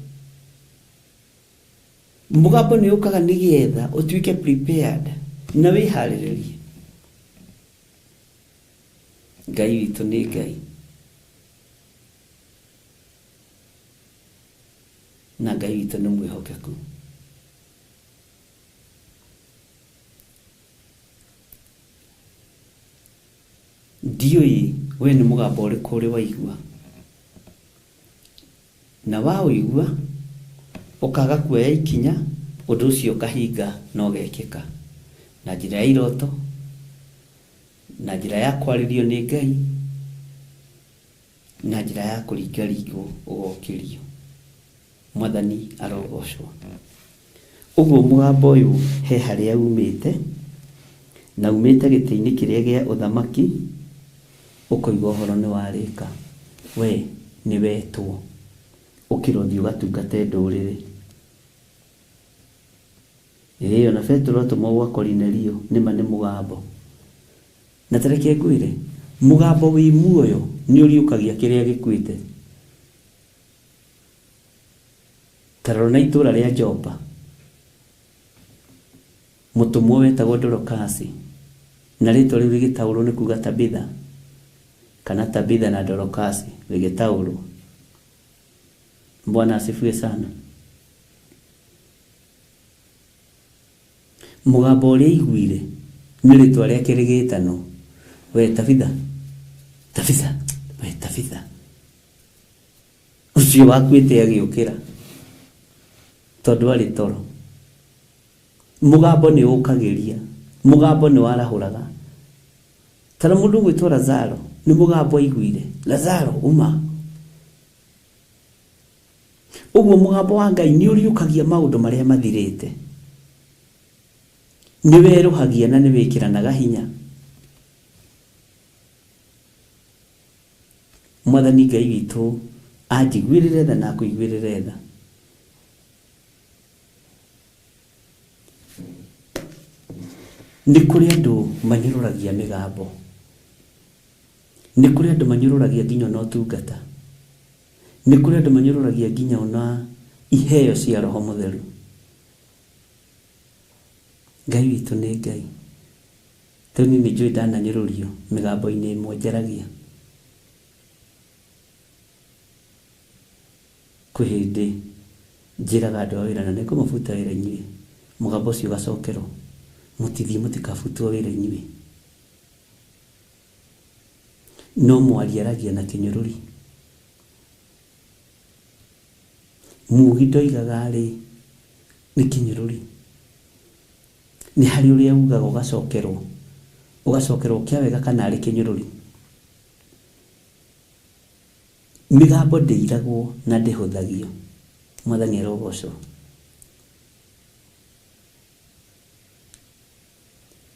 Mũgambo nĩ ũkaga nĩgetha ũtuĩke prepared na wĩharĩrĩrie. Ngai witũ nĩ Ngai, na Ngai witũ nĩ mwĩhokeku. Ndiũĩ we nĩ mũgambo ũrĩkũ ũrĩ waigua, na waũigua ũkaga kuoya ikinya, ũndũ ũcio ũkahinga na ũgekĩka na njĩra ya iroto, na njĩra ya kwarĩrio nĩ Ngai, na njĩra ya kũringaringwo ũgokĩrio. Mwathani arogocwo. Ũguo mũgambo ũyũ he harĩa umĩte, na umĩte gĩtĩ-inĩ kĩrĩa gĩa ũthamaki, ũkoiga ũhoro nĩ warĩka. We nĩ wetwo ũkĩra ũthiĩ ũgatungate ndũrĩrĩ. Ĩĩ, ona Petero atũmwo gwa Korinelio, nĩma nĩ mũgambo. Na ta reke ngwĩre, mũgambo wĩ muoyo nĩ ũriũkagia kĩrĩa gĩkuĩte. Ta rora na itũũra rĩa Jopa, mũtũmwo wetagwo Dorokasi, na rĩtwa rĩu rĩgĩtaũrwo nĩ kuga Tabitha Kana Tabitha na Dorokasi rĩgĩtaũrwo. Bwana asifiwe sana. Mũgambo ũrĩa aiguire nĩ rĩtwa rĩake rĩgĩtanwo, we Tabitha, Tabitha, we Tabitha. Ũcio wakuĩte agĩũkĩra tondũ arĩ toro. Mũgambo nĩ ũkagĩria, mũgambo nĩ warahũraga. Tara mũndũ ũgwĩtwo Lazaro nĩ mũgambo aiguire, Lazaro uma. Ũguo mũgambo wa Ngai nĩ ũriũkagia maũndũ marĩa mathirĩte, nĩ werũhagia na nĩ wĩkĩranaga hinya. Mwathani Ngai witũ anjiguĩrĩre tha na akũiguĩrĩre tha. Nĩ kũrĩ andũ manyũrũragia mĩgambo, nĩ kũrĩ andũ manyũrũragia nginya ona ũtungata, nĩ kũrĩ andũ manyũrũragia nginya ona iheo cia Roho Mũtheru. Ngai witũ nĩ Ngai. Rĩu niĩ nĩ njũĩ ndananyũrũrio mĩgambo-inĩ ĩmwe njaragia. Kwĩ hĩndĩ njĩraga andũ a wĩra na nĩngũmabuta wĩra inyuĩ, mũgambo ũcio ũgacokerwo, mũtithiĩ mũtikabutwo wĩra inyuĩ. No mwaria aragia na kĩnyũrũri. Mugi ndoigaga rĩ nĩ kĩnyũrũri. Nĩ harĩ ũrĩa ugaga ũgacokerwo, ũgacokerwo kĩa wega kana arĩ kĩnyũrũri. Mĩgambo ndĩiragwo na ndĩhũthagio. Mwathani arogocwo.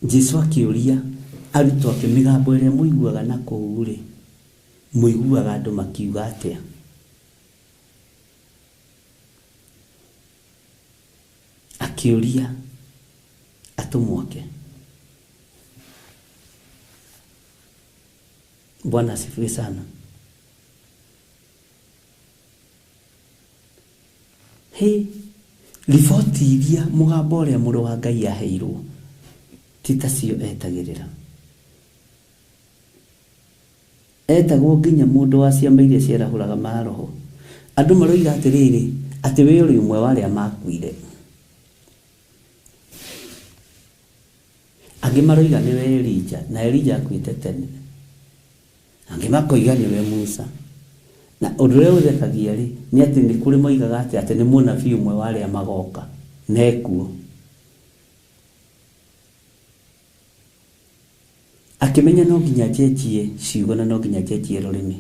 Jesu akĩũria arutwo ake, mĩgambo ĩrĩa mũiguaga na kũu rĩ, mũiguaga andũ makiuga atĩa? Akĩũria atũmwo ake. Bwana asifiwe sana. Hĩ, riboti iria mũgambo ũrĩa mũrũ wa Ngai aheirwo ti tacio etagĩrĩra. Etagwo nginya mũndũ wa ciama iria ciarahũraga maroho. Andũ maroiga atĩrĩrĩ, atĩ we ũrĩ ũmwe wa arĩa makuire. Angĩ maroiga nĩwe Elija, na Elija akuĩte tene. Angĩ makoiga nĩwe Musa. Na ũndũ ũrĩa ũthekagia rĩ, nĩ atĩ nĩ kũrĩ moigaga atĩ atĩ nĩ mũnabii ũmwe wa arĩa magoka, na ekuo. Akĩmenya no nginya njenjie ciugo na no nginya njenjie rũrĩmĩ.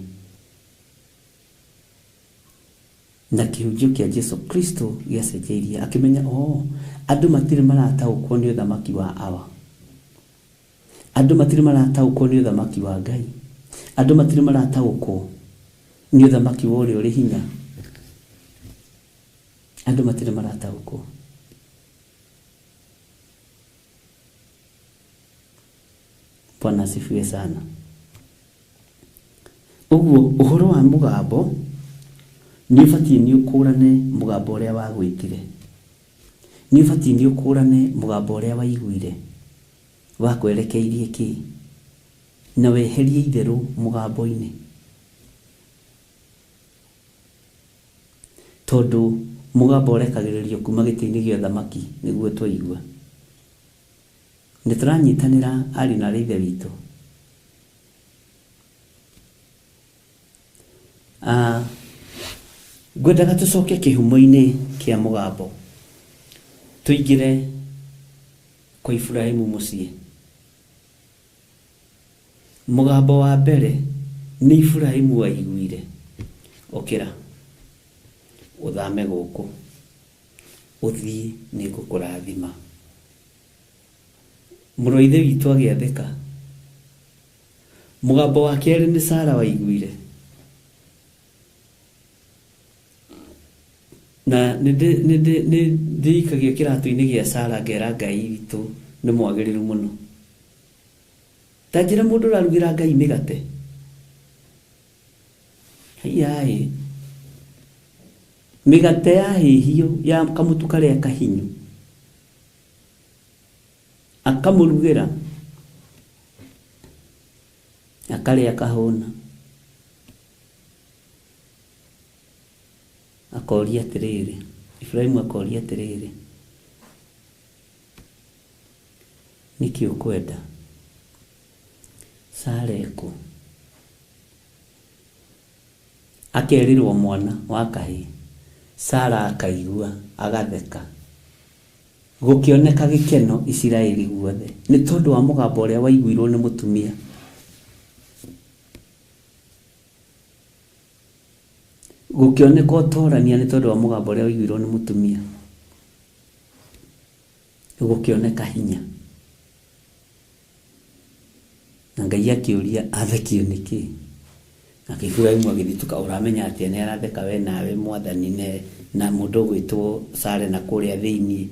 Na kĩhunjio kĩa Jesu Kristo gĩacenjeirie. Akĩmenya oh, andũ matirĩ marataũkwo nĩ ũthamaki wa Awa. Andũ matirĩ marataũkwo nĩ ũthamaki wa Ngai. Andũ matirĩ marataũkwo nĩ ũthamaki wa ũrĩa ũrĩ hinya. Andũ matirĩ marataũkwo. Bwana asifiwe sana. Ũguo ũhoro wa mũgambo nĩ ũbatiĩ nĩ ũkũrane mũgambo ũrĩa wagwĩtire. Nĩ ũbatiĩ nĩ ũkũrane mũgambo ũrĩa waiguire wakwerekeirie kĩ, na weherie itherũ mũgambo-inĩ. Tondũ mũgambo ũrekagĩrĩrio kuma gĩtĩ-inĩ gĩa ũthamaki nĩguo twaigua. Nĩ tũranyitanĩra ariũ na aarĩ a Ithe witũ. Ngwendaga tũcoke kĩhumo-inĩ kĩa mũgambo, tũingĩre kwa Iburahĩmu mũciĩ. Mũgambo wa mbere nĩ Iburahĩmu waiguire, ũkĩra ũthame gũkũ ũthiĩ nĩ ngũkũrathima. Mũrũ wa Ithe witũ agĩathĩka. Mũgambo wa kerĩ nĩ Sara waiguire. Na nĩ ndĩikagia kĩratũ-inĩ gĩa Sara ngera Ngai witũ nĩ mwagĩrĩru mũno. Ta njĩra mũndũ ũrarugĩra Ngai mĩgate. Haiya-ĩ. Mĩgate ya hĩhio ya kamũtu karĩa kahinyu. Akamũrugĩra akarĩa akahũna. Akoria atĩrĩrĩ, Iburahĩmu akoria atĩrĩrĩ, nĩkĩ ũkwenda? Sara ekũ? Akerĩrwo mwana wa kahĩĩ. Sara akaigua agatheka. Gũkĩoneka gĩkeno Isiraeli guothe nĩ tondũ wa mũgambo ũrĩa waiguirwo nĩ mũtumia. Gũkĩoneka ũtorania nĩ tondũ wa mũgambo ũrĩa waiguirwo nĩ mũtumia. Gũkĩoneka hinya. Na Ngai akĩũria athekio nĩkĩ? Nake Iburahĩmu agĩthitũka, ũramenya atĩa nĩ aratheka we nawe mwathani ne na mũndũ ũgwĩtwo Sara na kũrĩa thĩinĩ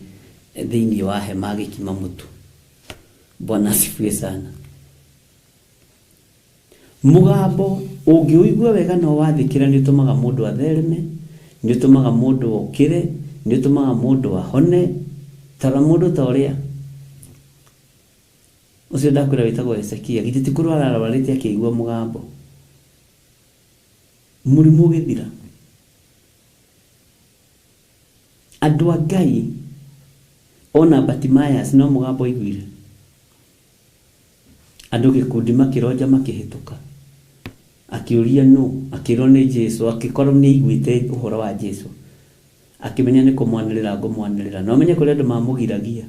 thĩinĩ wa hema agĩkima mũtu. Bwana asifiwe sana. Mũgambo ũngĩũigua wega na ũwathĩkĩra nĩ ũtũmaga mũndũ athereme, nĩ ũtũmaga mũndũ okĩre, nĩ ũtũmaga mũndũ ahone. Tarora mũndũ ta ũrĩa ũcio ndakwĩra wĩtagwo Hezekia, githĩ ti kũrwara arwarĩte akĩigua mũgambo, mũrimũ ũgĩthira. Andũ a Ngai ona Bartimaeus no mũgambo aiguire. Andũ gĩkundi makĩronja makĩhĩtũka. Akĩũria nũ, akĩrwo nĩ Jesu, akĩkorwo nĩ aiguĩte ũhoro wa Jesu. Akĩmenya nĩ kũmwanĩrĩra ngũmwanĩrĩra. Na ũmenye kũrĩ andũ mamũgiragia.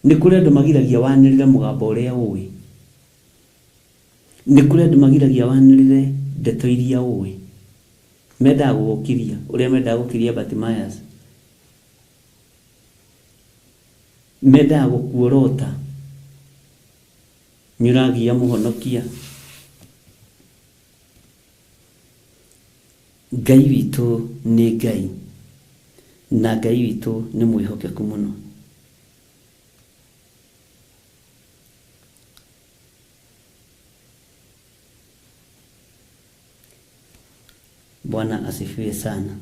Nĩ kũrĩ andũ magiragia wanĩrĩre mũgambo ũrĩa ũĩ. Nĩ kũrĩ andũ magiragia wanĩrĩre ndeto iria ũĩ. Mendaga gũgũkiria ũrĩa mendaga gũkiria Bartimaeus. Mendaga gũkuorota. Nĩ ũragia mũhonokia. Ngai witũ nĩ Ngai. Na Ngai witũ nĩ mwĩhokeku mũno. Bwana asifiwe sana.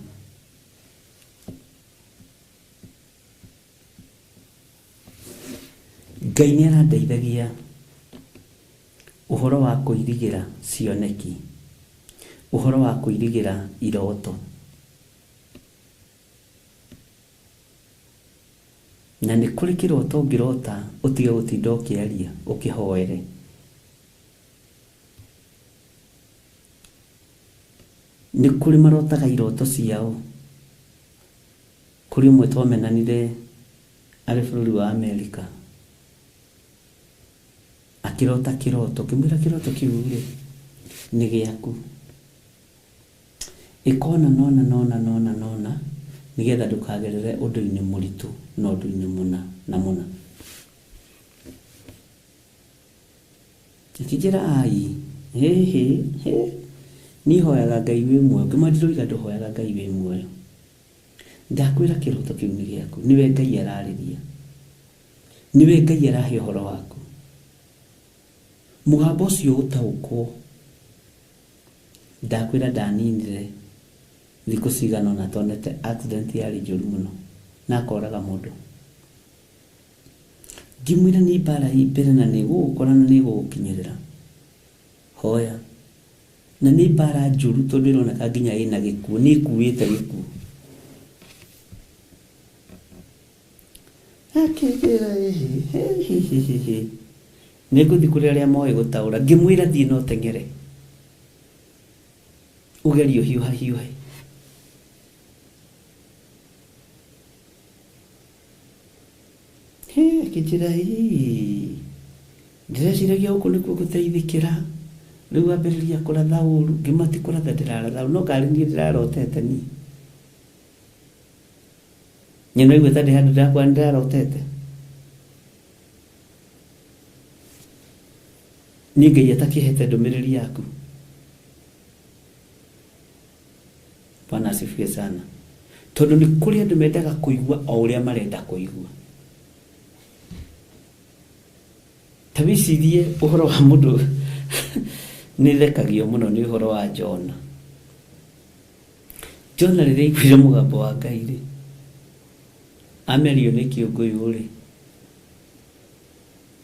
Ngai nĩ arandeithagia ũhoro wa kũirigĩra cioneki, ũhoro wa kũirigĩra iroto. Na nĩ kũrĩ kĩroto ũngĩrota ũtige gũtinda ũkĩaria ũkĩhoere. Nĩ kũrĩ marotaga iroto ciao. Kũrĩ ũmwe twamenanire arĩ bũrũri wa Amerika. Akĩrota kĩroto, ngĩmwĩra kĩroto kĩu rĩ, nĩ gĩaku. Ĩka ũna na ũna na ũna na ũna na ũna nĩgetha ndũkagerere ũndũ-inĩ mũritũ na ũndũ-inĩ mũna na mũna. Akĩnjĩra ai, hĩhĩ, hĩ, niĩ hoyaga Ngai wĩ muoyo. Ngĩmwĩra ndiroiga ndũhoyaga Ngai wĩ muoyo. Ndakwĩra kĩroto kĩu nĩ gĩaku, nĩwe Ngai ararĩria. Nĩwe Ngai arahe ũhoro waku. Mũgambo ũcio ũtaũkwo. Ndakwĩra ndaninire thikũ cigana ũna tonete accident yarĩ njũru mũno na akoraga mũndũ. Ngĩmwĩra nĩ mbara ĩ mbere na nĩ ĩgũgũkora na nĩ ĩgũgũkinyĩrĩra. Hoya. Na nĩ mbara njũru tondũ ĩroneka nginya ĩna gĩkuũ, nĩ ĩkuĩte gĩkuũ. Akĩnjĩra ĩhĩ, nĩ ngũthiĩ kũrĩ arĩa moĩ gũtaũra. Ngĩmwĩra thiĩ na ũteng'ere. Ũgerie ũhiũhahiũhe. Hĩ, akĩnjĩra ĩĩ, ndĩreciragia gũkũ nĩkuo ngũteithĩkĩra. Rĩu wambĩrĩria kũratha ũru. Ngĩmwĩra ti kũratha ndĩraratha ũru, no karĩ niĩ ndĩrarotete niĩ. Nĩ ũraigua ta ndĩ handũ ndĩrakwĩra nĩndĩrarotete? Niĩ Ngai atakĩhete ndũmĩrĩri yaku? Bwana asifiwe sana. Tondũ nĩ kũrĩ andũ mendaga kũigua o ũrĩa marenda kũigua. Ta wĩcirie ũhoro wa mũndũ nĩ thekagio mũno nĩ ũhoro wa Jona. Jona rĩrĩa aiguire mũgambo wa Ngai rĩ, amerio nĩ kĩũngũyũ rĩ,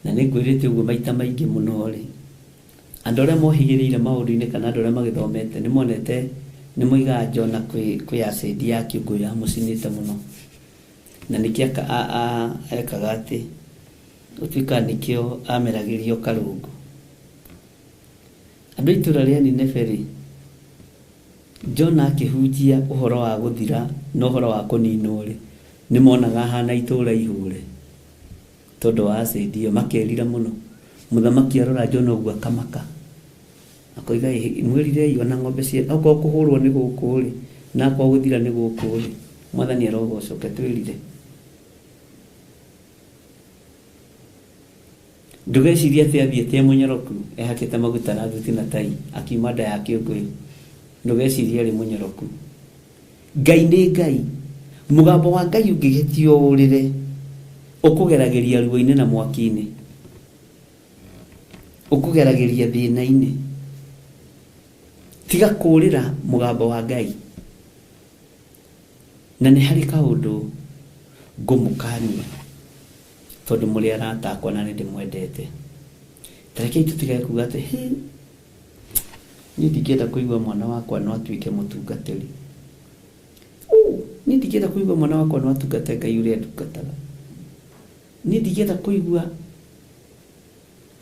na nĩ ngwĩrĩte ũguo maita maingĩ mũno rĩ, andũ arĩa mohĩgĩrĩire maũndũ-inĩ kana andũ arĩa magĩthomete nĩ monete Nĩ moigaga Jona kwĩ acid ya kĩũngũyũ yamũcinĩte mũno. Na nĩkĩo ekaga atĩ gũtuĩka nĩkĩo ameragĩrio karũngo. Andũ a itũũra rĩa Nineve rĩ, Jona akĩhunjia ũhoro wa gũthira na ũhoro wa kũninwo rĩ, nĩ monaga ahana itũũra ihũre tondũ wa acid ĩyo, makerira mũno. Mũthamaki arora Jona ũguo akamaka, akoiga mwĩrirei ona ng'ombe cia okorwo kũhũrwo nĩ gũkũ rĩ, na akorwo gũthira nĩ gũkũ rĩ, Mwathani arogocwo, ke twĩrire. Ndũgecirie atĩ athiĩte e mũnyoroku ehakĩte maguta na thuti na tai akiuma nda ya kĩũngũyũ. Ndũgecirie arĩ mũnyoroku. Ngai nĩ Ngai. Mũgambo wa Ngai ũngĩgetio ũrĩre, ũkũgeragĩria ruo-inĩ na mwaki-inĩ, ũkũgeragĩria thĩna-inĩ. Tiga kũũrĩra mũgambo wa Ngai. Na nĩ harĩ kaũndũ ngũmũkania tondũ mũrĩ arata akwa na nĩ ndĩmwendete. Ta rekei tũtigage kuga atĩ hĩ, niĩ ndingĩenda kũigua mwana wakwa no atuĩke mũtungatĩri. Niĩ ndingĩenda kũigua mwana wakwa no atungate Ngai ũrĩa ndungataga. Niĩ ndingĩenda kũigua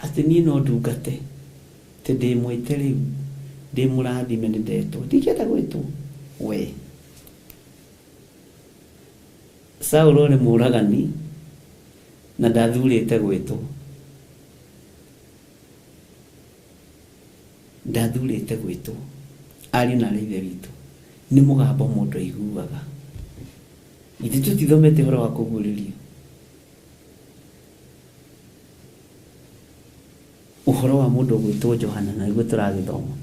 atĩ niĩ no ndungate, atĩ ndĩ mwĩte rĩu, ndĩ mũrathime nĩ ndetwo. Ndingĩenda gwĩtwo. We. Saũlũ arĩ mũũragani na ndathurĩte gwĩtwo. Ndathurĩte gwĩtwo. Ariũ na arĩ ithe witũ, nĩ mũgambo mũndũ aiguaga. Ithuĩ tũtithomete ũhoro wa kũguũrĩrio. Ũhoro wa mũndũ ũgwĩtwo Johana, na nĩguo tũragĩthoma.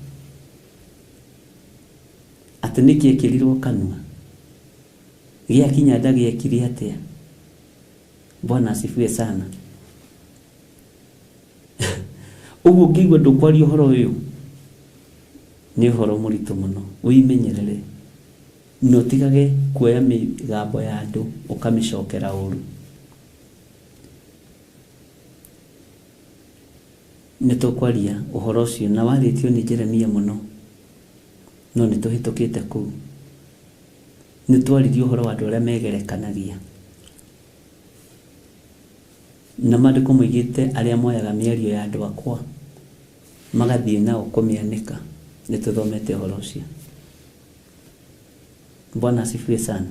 Atĩ nĩkĩ ekĩrirwo kanua? Gĩakinya nda gĩekire atĩa? Bwana asifiwe sana. Ũguo ũngĩigua ndũkwaria ũhoro ũyũ, nĩ ũhoro mũritũ mũno. Wĩmenyerere na ũtigage kuoya mĩgambo ya andũ ũkamĩcokera ũru. Nĩ tũkwaria ũhoro ũcio na warĩtio nĩ Jeremia mũno, no nĩ tũhĩtũkĩte kũu. Nĩ twaririe ũhoro wa andũ arĩa megerekanagia. Na maandĩko moigĩte arĩa moyaga mĩario ya andũ akwa magathiĩ nao kũmĩanĩka. Nĩ tũthomete ũhoro ũcio. Bwana asifiwe sana.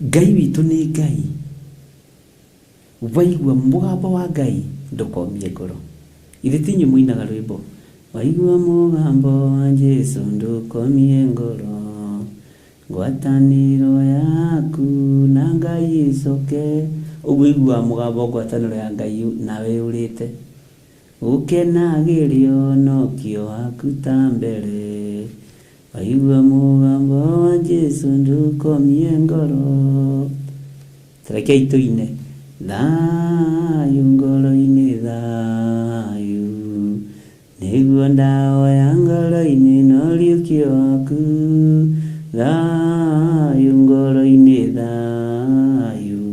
Ngai witũ nĩ Ngai. Waigua mũgambo wa Ngai ndũkomie ngoro. Ithe ti inyuĩ mũinaga rwĩmbo waigua mũgambo wa Jesu ndũkomie ngoro, ngwatanĩro yaku na Ngai ĩcoke. Ũguo iguaga mũgambo ngwatanĩro ya Ngai nawe ũrĩte. Ũkenagĩrio nokio waku ta mbere, waigua mũgambo wa Jesu ndũkomie ngoro. Rekei tũine thayũ ngoro-inĩ, thayũ nĩguo ndaoya ngoro-inĩ no ũriũkio waku, thayũ ngoro-inĩ, thayũ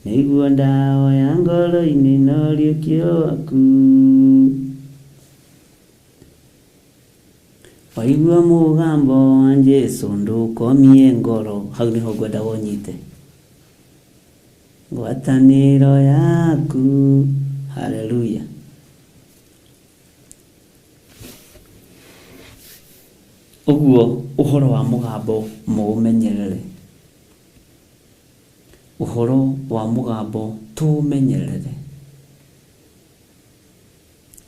nĩguo ndaoya ngoro-inĩ no ũriũkio waku. Waigua mũgambo wa Jesu ndũkomie ngoro. Hau nĩho ngwenda wonyite. Ngwatanĩro yaku. Haleluya. Ũguo ũhoro wa mũgambo mũũmenyerere. Ũhoro wa mũgambo tũũmenyerere.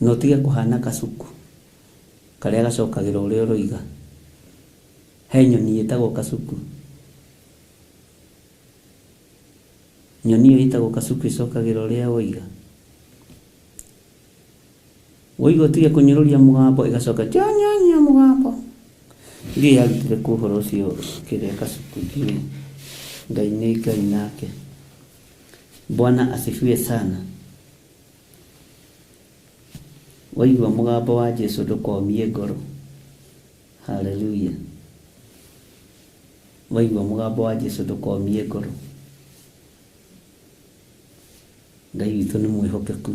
Na ũtige kũhana kacuku karĩa gacokagĩra ũrĩa ũroiga. He nyoni ĩtagwo kacuku. Nyoni ĩyo ĩtagwo kacuku ĩcokagĩra ũrĩa woiga. Woiga ũtige kũnyũrũria mũgambo ĩgacoka nyanya mũgambo. Ndiũĩ yarutire kũ ũhoro ũcio kĩrĩa kacuku ndiũĩ. Ngai nĩ Ngai nake. Bwana asifiwe sana. Waigua mũgambo wa Jesu ndũkomie ngoro. Haleluya. Waigua mũgambo wa Jesu ndũkomie ngoro. Ngai witũ nĩ mwĩhokeku.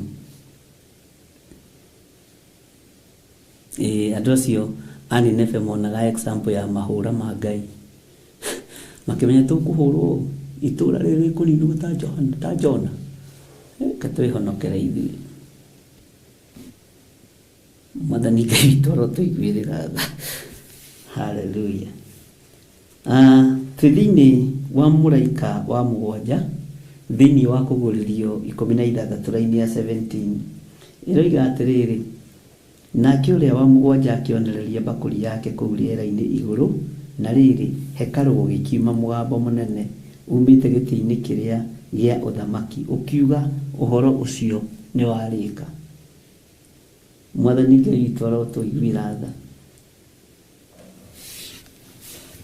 Andũ acio a Nineve monaga example ya mahũra ma Ngai makĩmenya tũkũhũrwo itũra rĩrĩ rĩkũninwo ta Johana ta Jona reke twĩhonokere ithuĩ. Mwathani Ngai witũ arotũiguĩrĩra tha. Haleluya. Twĩ thĩinĩ wa mũraika wa mũgwanja thĩinĩ wa kũgũrĩrio 16 raini ya 17 ĩroiga atĩrĩrĩ, nake ũrĩa wa mũgwanja akĩonereria mbakũri yake kũu rĩera-inĩ igũrũ, na rĩrĩ, hekarũ gũgĩkiuma mũgambo mũnene umĩte gĩtĩ-inĩ kĩrĩa gĩa ũthamaki ũkiuga, ũhoro ũcio nĩwarĩka. Mwathani Ngai witũ arotũiguĩra tha.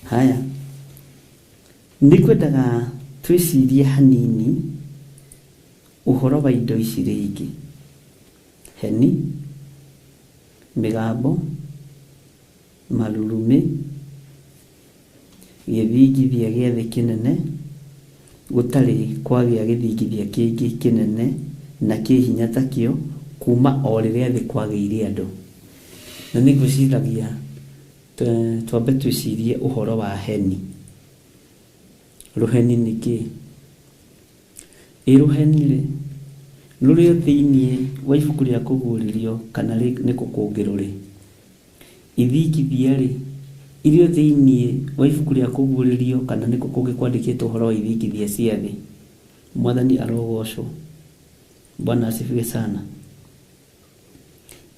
Haya, nĩngwendaga twĩcirie hanini ũhoro wa indo ici rĩngĩ: heni, mĩgambo, marurumĩ, gĩthingithia gĩa thĩ kĩnene, gũtarĩ kwagĩa gĩthingithia kĩngĩ kĩnene na kĩ hinya takĩo kuma o rĩrĩa thĩ kwagĩire andũ. Na nĩngwĩciragia twambe twĩcirie ũhoro wa heni. Rũheni nĩ kĩĩ? Ĩ rũheni rĩ, rũrĩ o thĩinĩ wa ibuku rĩa kũguũrĩrio kana nĩ kũ kũngĩ rũrĩ? Ithingithia rĩ, irĩ o thĩinĩ wa ibuku rĩa kũguũrĩrio kana nĩ kũ kũngĩ kwandĩkĩtwo ũhoro wa ithingithia cia thĩ? Mwathani arogocwo. Bwana asifiwe sana.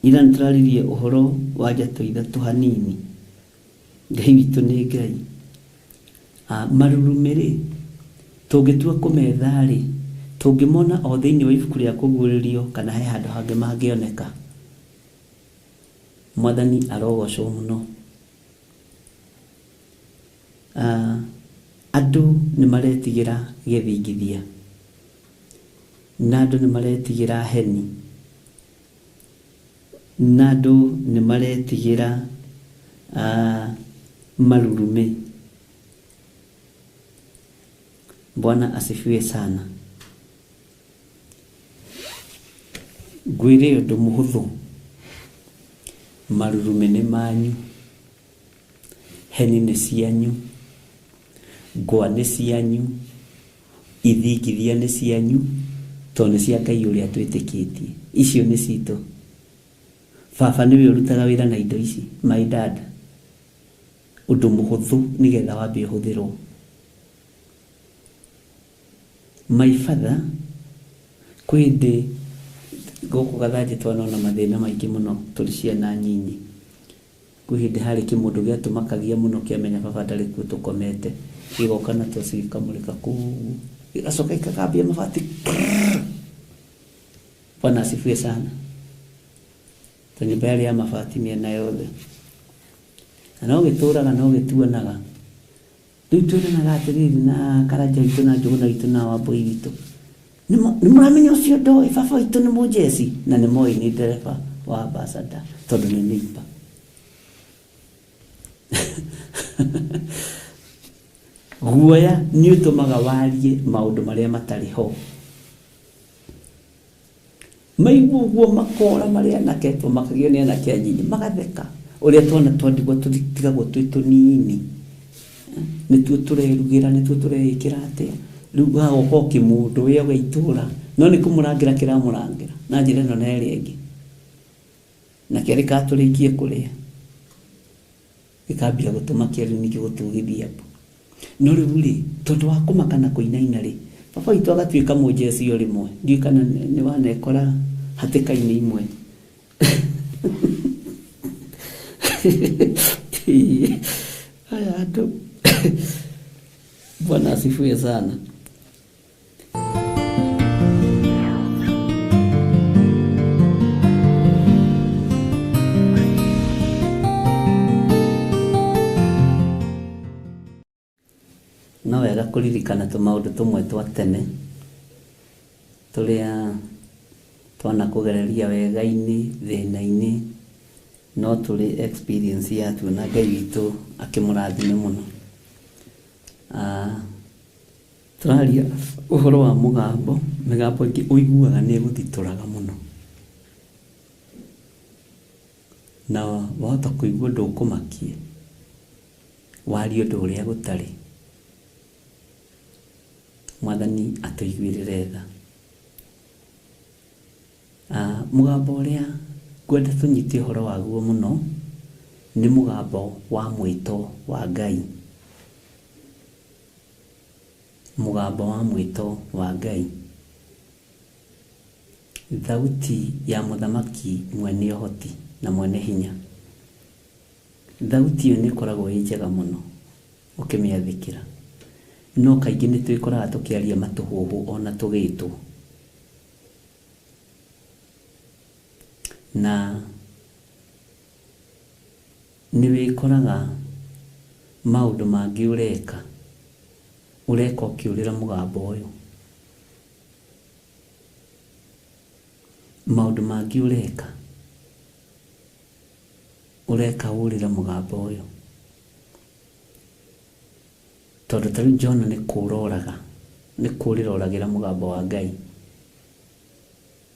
Ira nĩtũraririe ũhoro wa njatũ ithatũ hanini. Ngai witũ nĩ Ngai. Marurumĩ rĩ, tũngĩtua kũmetha rĩ, tũngĩmona o thĩinĩ wa ibuku rĩa kũguũrĩrio kana he handũ hangĩ mangĩoneka? Mwathani arogocwo mũno. Andũ nĩmaretigĩra gĩthingithia, na andũ nĩmaretigĩra heni, na andũ nĩmaretigĩra marurumĩ. Bwana asifiwe sana. Ngwĩre ũndũ mũhũthũ, marurumĩ nĩ manyu, heni nĩ cianyu, ngwa nĩ cianyu, ithingithia nĩ cianyu, tondũ nĩ cia Ngai ũrĩa twĩtĩkĩtie. Icio nĩ citũ. Baba nĩwe ũrutaga wĩra na indo ici, my dad. Ũndũ mũhũthũ nĩgetha wambe ũhũthĩrwo. My father, kwĩ hĩndĩ gũkũ Gathanjĩ twanona mathĩna maingĩ mũno tũrĩ ciana nyinyi. Kwĩ hĩndĩ harĩ kĩmũndũ gĩatũmakagia mũno kĩamenya baba ndarĩ kuo tũkomete, gĩgoka na toci gĩkamũrĩka kũu, gĩgacoka gĩkagambia mabati. Bwana asifiwe sana. Ta nyũmba yarĩ ya mabati mĩena yothe. Na no gĩtũraga no gĩtuonaga. Rĩu twĩranaga atĩrĩrĩ na Karanja witũ na Njũgũna witũ na Wambũi witũ, nĩ mũramenya ũcio ndoĩ baba witũ nĩ mũjeci, na nĩ moĩ nĩ ndereba wa ambassador tondũ nĩ neighbor. Guoya nĩ ũtũmaga warie maũndũ marĩa matarĩ ho. Maigua ũguo makora marĩ anake, tũmakagio nĩ anake anyinyi, magatheka ũrĩa twana twandigwo tũtigagwo twĩ tũnini, nĩtuo tũrerugĩra, nĩtuo tũreĩkĩra atĩa. Rĩu hagoka o kĩmũndũ wĩ o itũra, no nĩ kũmũrangĩra kĩramũrangĩra na njĩra ĩno na ĩrĩa ĩngĩ, na kerĩ katũrĩkie kũrĩa gĩkambia gũtũmakia rĩu ningĩ gũtugithia mbu. No rĩu rĩ, tondũ wa kũmaka na kũinaina rĩ, baba witũ agatuĩka mũjeci o rĩmwe. Ndiũĩ kana nĩ wanekora hatĩka-inĩ imwe. Aya andũ. Bwana asifiwe sana. No wega kũririkana tũmaũndũ tũmwe twa tene tũrĩa twanakũgereria wega-inĩ, thĩna-inĩ, no tũrĩ experience yatuo na Ngai witũ akĩmũrathime mũno. Tũraria ũhoro wa mũgambo, mĩgambo ĩngĩ ũiguaga nĩ ĩgũthitũraga mũno. Na wahota kũigua ũndũ ũkũmakie, warie ũndũ ũrĩa gũtarĩ. Mwathani atũiguĩrĩre tha. Mũgambo ũrĩa ngwenda tũnyite ũhoro waguo mũno nĩ mũgambo wa mwĩto wa Ngai. Mũgambo wa mwĩto wa Ngai. Thauti ya mũthamaki mwene ũhoti na mwene hinya. Thauti ĩyo nĩ ĩkoragwo ĩ njega mũno ũkĩmĩathĩkĩra. No kaingĩ nĩ twĩkoraga tũkĩaria matũhũhũ ona tũgĩtwo. Na nĩ wĩkoraga maũndũ mangĩ ũreka, ũreka ũkĩũrĩra mũgambo ũyũ. Maũndũ mangĩ ũreka, ũreka ũrĩre mũgambo ũyũ. Tondũ ta rĩu Jona nĩ kũũra oraga, nĩ kũũrĩra oragĩra mũgambo wa Ngai.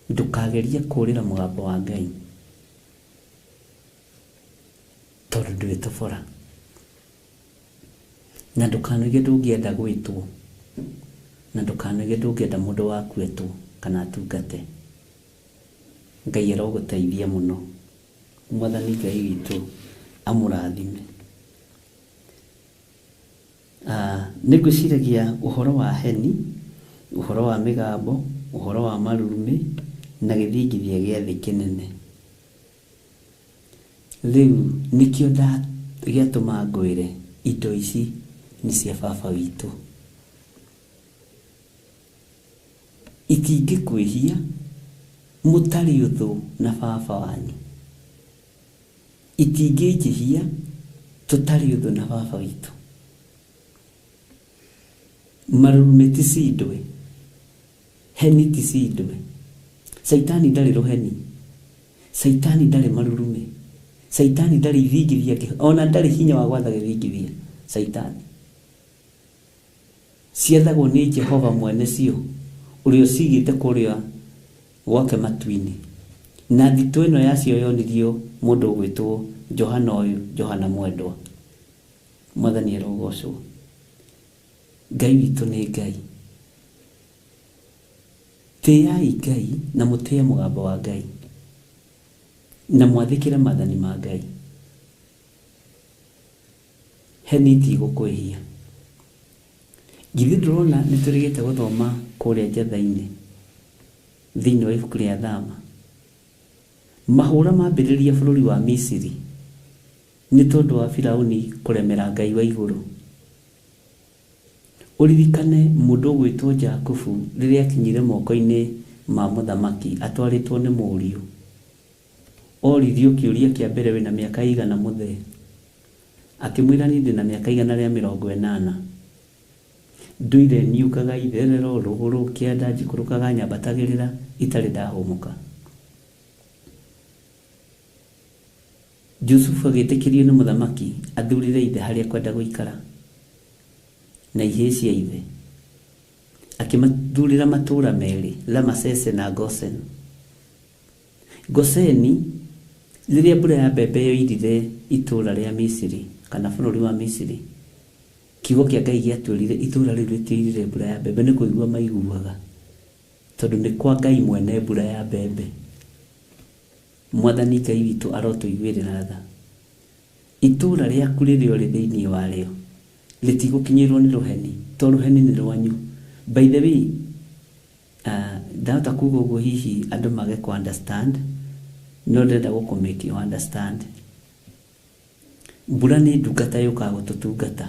Ndũkagerie kũũrĩra mũgambo wa Ngai, tondũ ndwĩtobora. Na ndũkanoige ndũngĩenda gwĩtwo, na ndũkanoige ndũngĩenda mũndũ waku etwo kana atungate. Ngai arogũteithia mũno. Mwathani Ngai witũ amũrathime. Nĩ ngwĩciragia ũhoro wa heni, ũhoro wa mĩgambo, ũhoro wa marurumĩ, na gĩthingithia gĩa thĩ kĩnene. Rĩu nĩkĩo gĩatũma ngwĩre indo ici nĩ cia baba witũ. Itingĩkwĩhia mũtarĩ ũthũ na baba wanyu. Itingĩnjĩhia tũtarĩ ũthũ na baba witũ. Marurumĩ ti cindwe, heni ti cindwe. Caitani ndarĩ rũheni, caitani ndarĩ marurumĩ, caitani ndarĩ ithingithia, ona ndarĩ hinya wa gwatha gĩthingithia. Caitani ciathagwo nĩ Jehova mwene cio, ũrĩa ũcigĩte kũrĩa gwake matu-inĩ. Na thitũ ĩno yacio yonirio mũndũ ũgwĩtwo Johana ũyũ, Johana mwendwa. Mwathani arogocwo. Ngai witũ nĩ Ngai. Tĩai Ngai na mũtĩe mũgambo wa Ngai, na mwathĩkĩre maathani ma Ngai. Heni itigũkwĩhia. Githĩ ndũrona nĩ tũrĩgĩte gũthoma kũrĩa njatha-inĩ thĩinĩ wa ibuku rĩa Thama. Mahũra mambĩrĩria bũrũri wa Misiri nĩ tondũ wa Firauni kũremera Ngai wa igũrũ. Ũririkane mũndũ ũgwĩtwo Jakubu rĩrĩa akinyire moko-inĩ ma mũthamaki atwarĩtwo nĩ mũriũ. Oririo kĩũria kĩa mbere wĩna mĩaka igana mũthee. Akĩmwĩra niĩ ndĩna mĩaka 180. Ndũire niũkaga itherero rũgũrũ kĩanda njikũrũkaga nyambatagĩrĩra itarĩ ndahũmũka. Jusufu agĩtĩkĩrio nĩ mũthamaki athurire ithe harĩa kwenda gũikara na ihĩĩ cia ithe. Akĩmathurĩra matũũra merĩ, Ramasese na Gosen. Goseni, rĩrĩa mbura ya mbembe yoirire itũũra rĩa Misiri kana bũrũri wa Misiri, kiugo kĩa Ngai gĩatwĩrire itũũra rĩu rĩtioirire mbura ya mbembe nĩ kũigua maiguaga, tondũ nĩ kwa Ngai mwene mbura ya mbembe. Mwathani Ngai witũ arotũiguĩrĩra tha. Itũũra rĩaku rĩrĩa ũrĩ thĩinĩ warĩo rĩtigũkinyĩrwo nĩ rũheni, to rũheni nĩ rwanyu. By the way, ndahota kuga ũguo hihi andũ mage kũ understand, no ndĩrenda gũkũ make you understand. Mbura nĩ ndungata yũkaga gũtũtungata.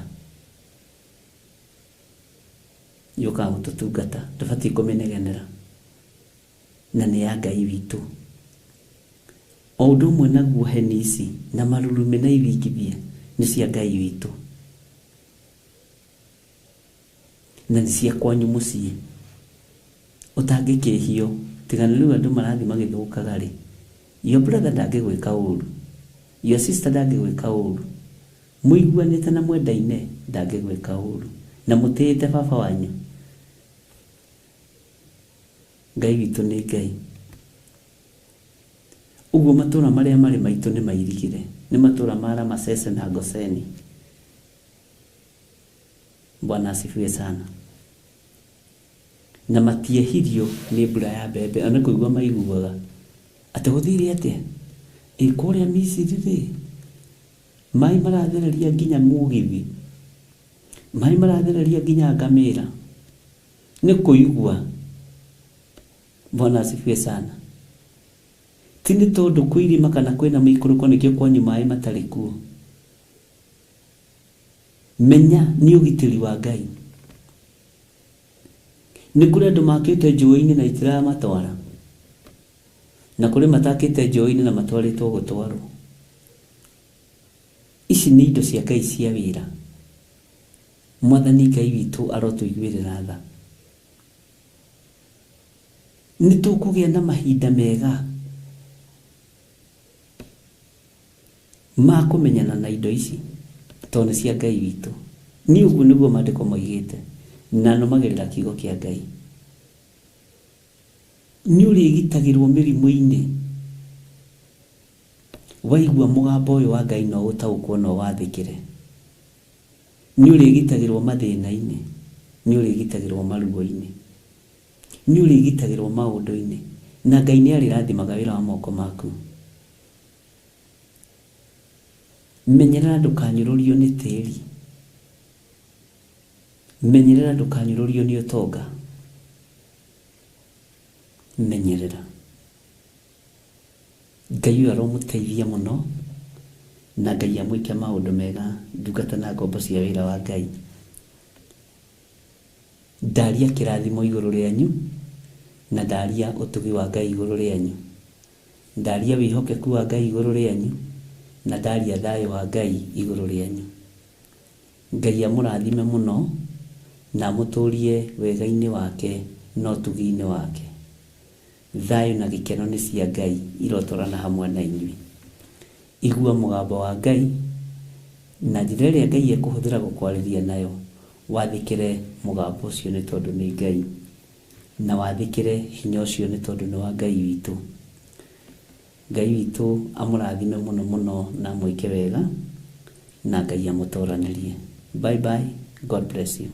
Yũkaga gũtũtungata, ndũbatiĩ kũmĩnegenera. Na nĩ ya Ngai witũ. O ũndũ ũmwe naguo heni ici na marurumĩ na ithingithia nĩ cia Ngai witũ. Na nĩ cia kwanyu mũciĩ. Ũtangĩkĩhio, tiga nĩ rĩu andũ marathiĩ magĩthũkaga rĩ. Your brother ndangĩgwĩka ũru. Your sister ndangĩgwĩka ũru. Mũiguanĩte na mwendaine ndangĩgwĩka ũru. Na mũtĩĩte baba wanyu. Ngai witũ nĩ Ngai. Ũguo matũũra marĩa marĩ maitũ nĩ mairigĩre, nĩ matũũra ma Ramasese na Goseni. Bwana asifiwe sana. Na matiehirio nĩ mbura ya mbembe, ona kũigua maiguaga atĩ gũthire atĩa ĩ kũrĩa Misiri rĩ, maĩ marathereria nginya mũgithi, maĩ marathereria nginya ngamĩra, nĩ kũigua. Bwana asifiwe sana. Ti nĩ tondũ kwĩ irĩma kana kwĩna mĩikũrũko nĩkĩo kwanyu maĩ matarĩ kuo. Menya nĩ ũgitĩri wa Ngai. Nĩ kũrĩ andũ makĩte njũĩ-inĩ na itiramatwara, na kũrĩ matakĩte njũĩ-inĩ na matwarĩtwo gũtwarwo. Ici nĩ indo cia Ngai cia wĩra. Mwathani Ngai witũ arotũiguĩrĩra tha. Nĩ tũkũgĩa na mahinda mega ma kũmenyana na indo ici tondũ nĩ cia Ngai witũ. Niĩ ũguo nĩguo maandĩko moigĩte, na nũmagĩrĩra kiugo kĩa Ngai. Nĩ ũrĩgitagĩrwo mĩrimũ-inĩ waigua mũgambo ũyũ wa Ngai no ũtaũkwo na ũwathĩkĩre. Nĩ ũrĩgitagĩrwo mathĩna-inĩ, nĩ ũrĩgitagĩrwo maruo-inĩ, nĩ ũrĩgitagĩrwo maũndũ-inĩ, na Ngai nĩ arĩrathimaga wĩra wa moko maku. Menyerera ndũkanyũrũrio nĩ tĩri, menyerera ndũkanyũrũrio nĩ ũtonga, menyerera. Ngai ũyũ aromũteithia mũno, na Ngai amwĩke maũndũ mega, ndungata na ngombo cia wĩra wa Ngai. Ndaria kĩrathimo igũrũ rĩanyu, na ndaria ũtugi wa Ngai igũrũ rĩanyu, ndaria wĩhokeku wa Ngai igũrũ rĩanyu, na ndaria thayũ wa Ngai igũrũ rĩanyu. Ngai amũrathime mũno na amũtũrie wega-inĩ wake na ũtugi-inĩ wake. Thayũ na gĩkeno nĩ cia Ngai irotwarana hamwe na inyuĩ. Igua mũgambo wa Ngai na njĩra ĩrĩa Ngai ekũhũthĩra gũkwarĩria nayo, wathĩkĩre mũgambo ũcio nĩ tondũ nĩ Ngai, na wathĩkĩre hinya ũcio nĩ tondũ nĩ wa Ngai witũ. Ngai witũ amũrathime mũno mũno na amwĩke wega, na Ngai amũtoranĩrie. Bye bye, God bless you.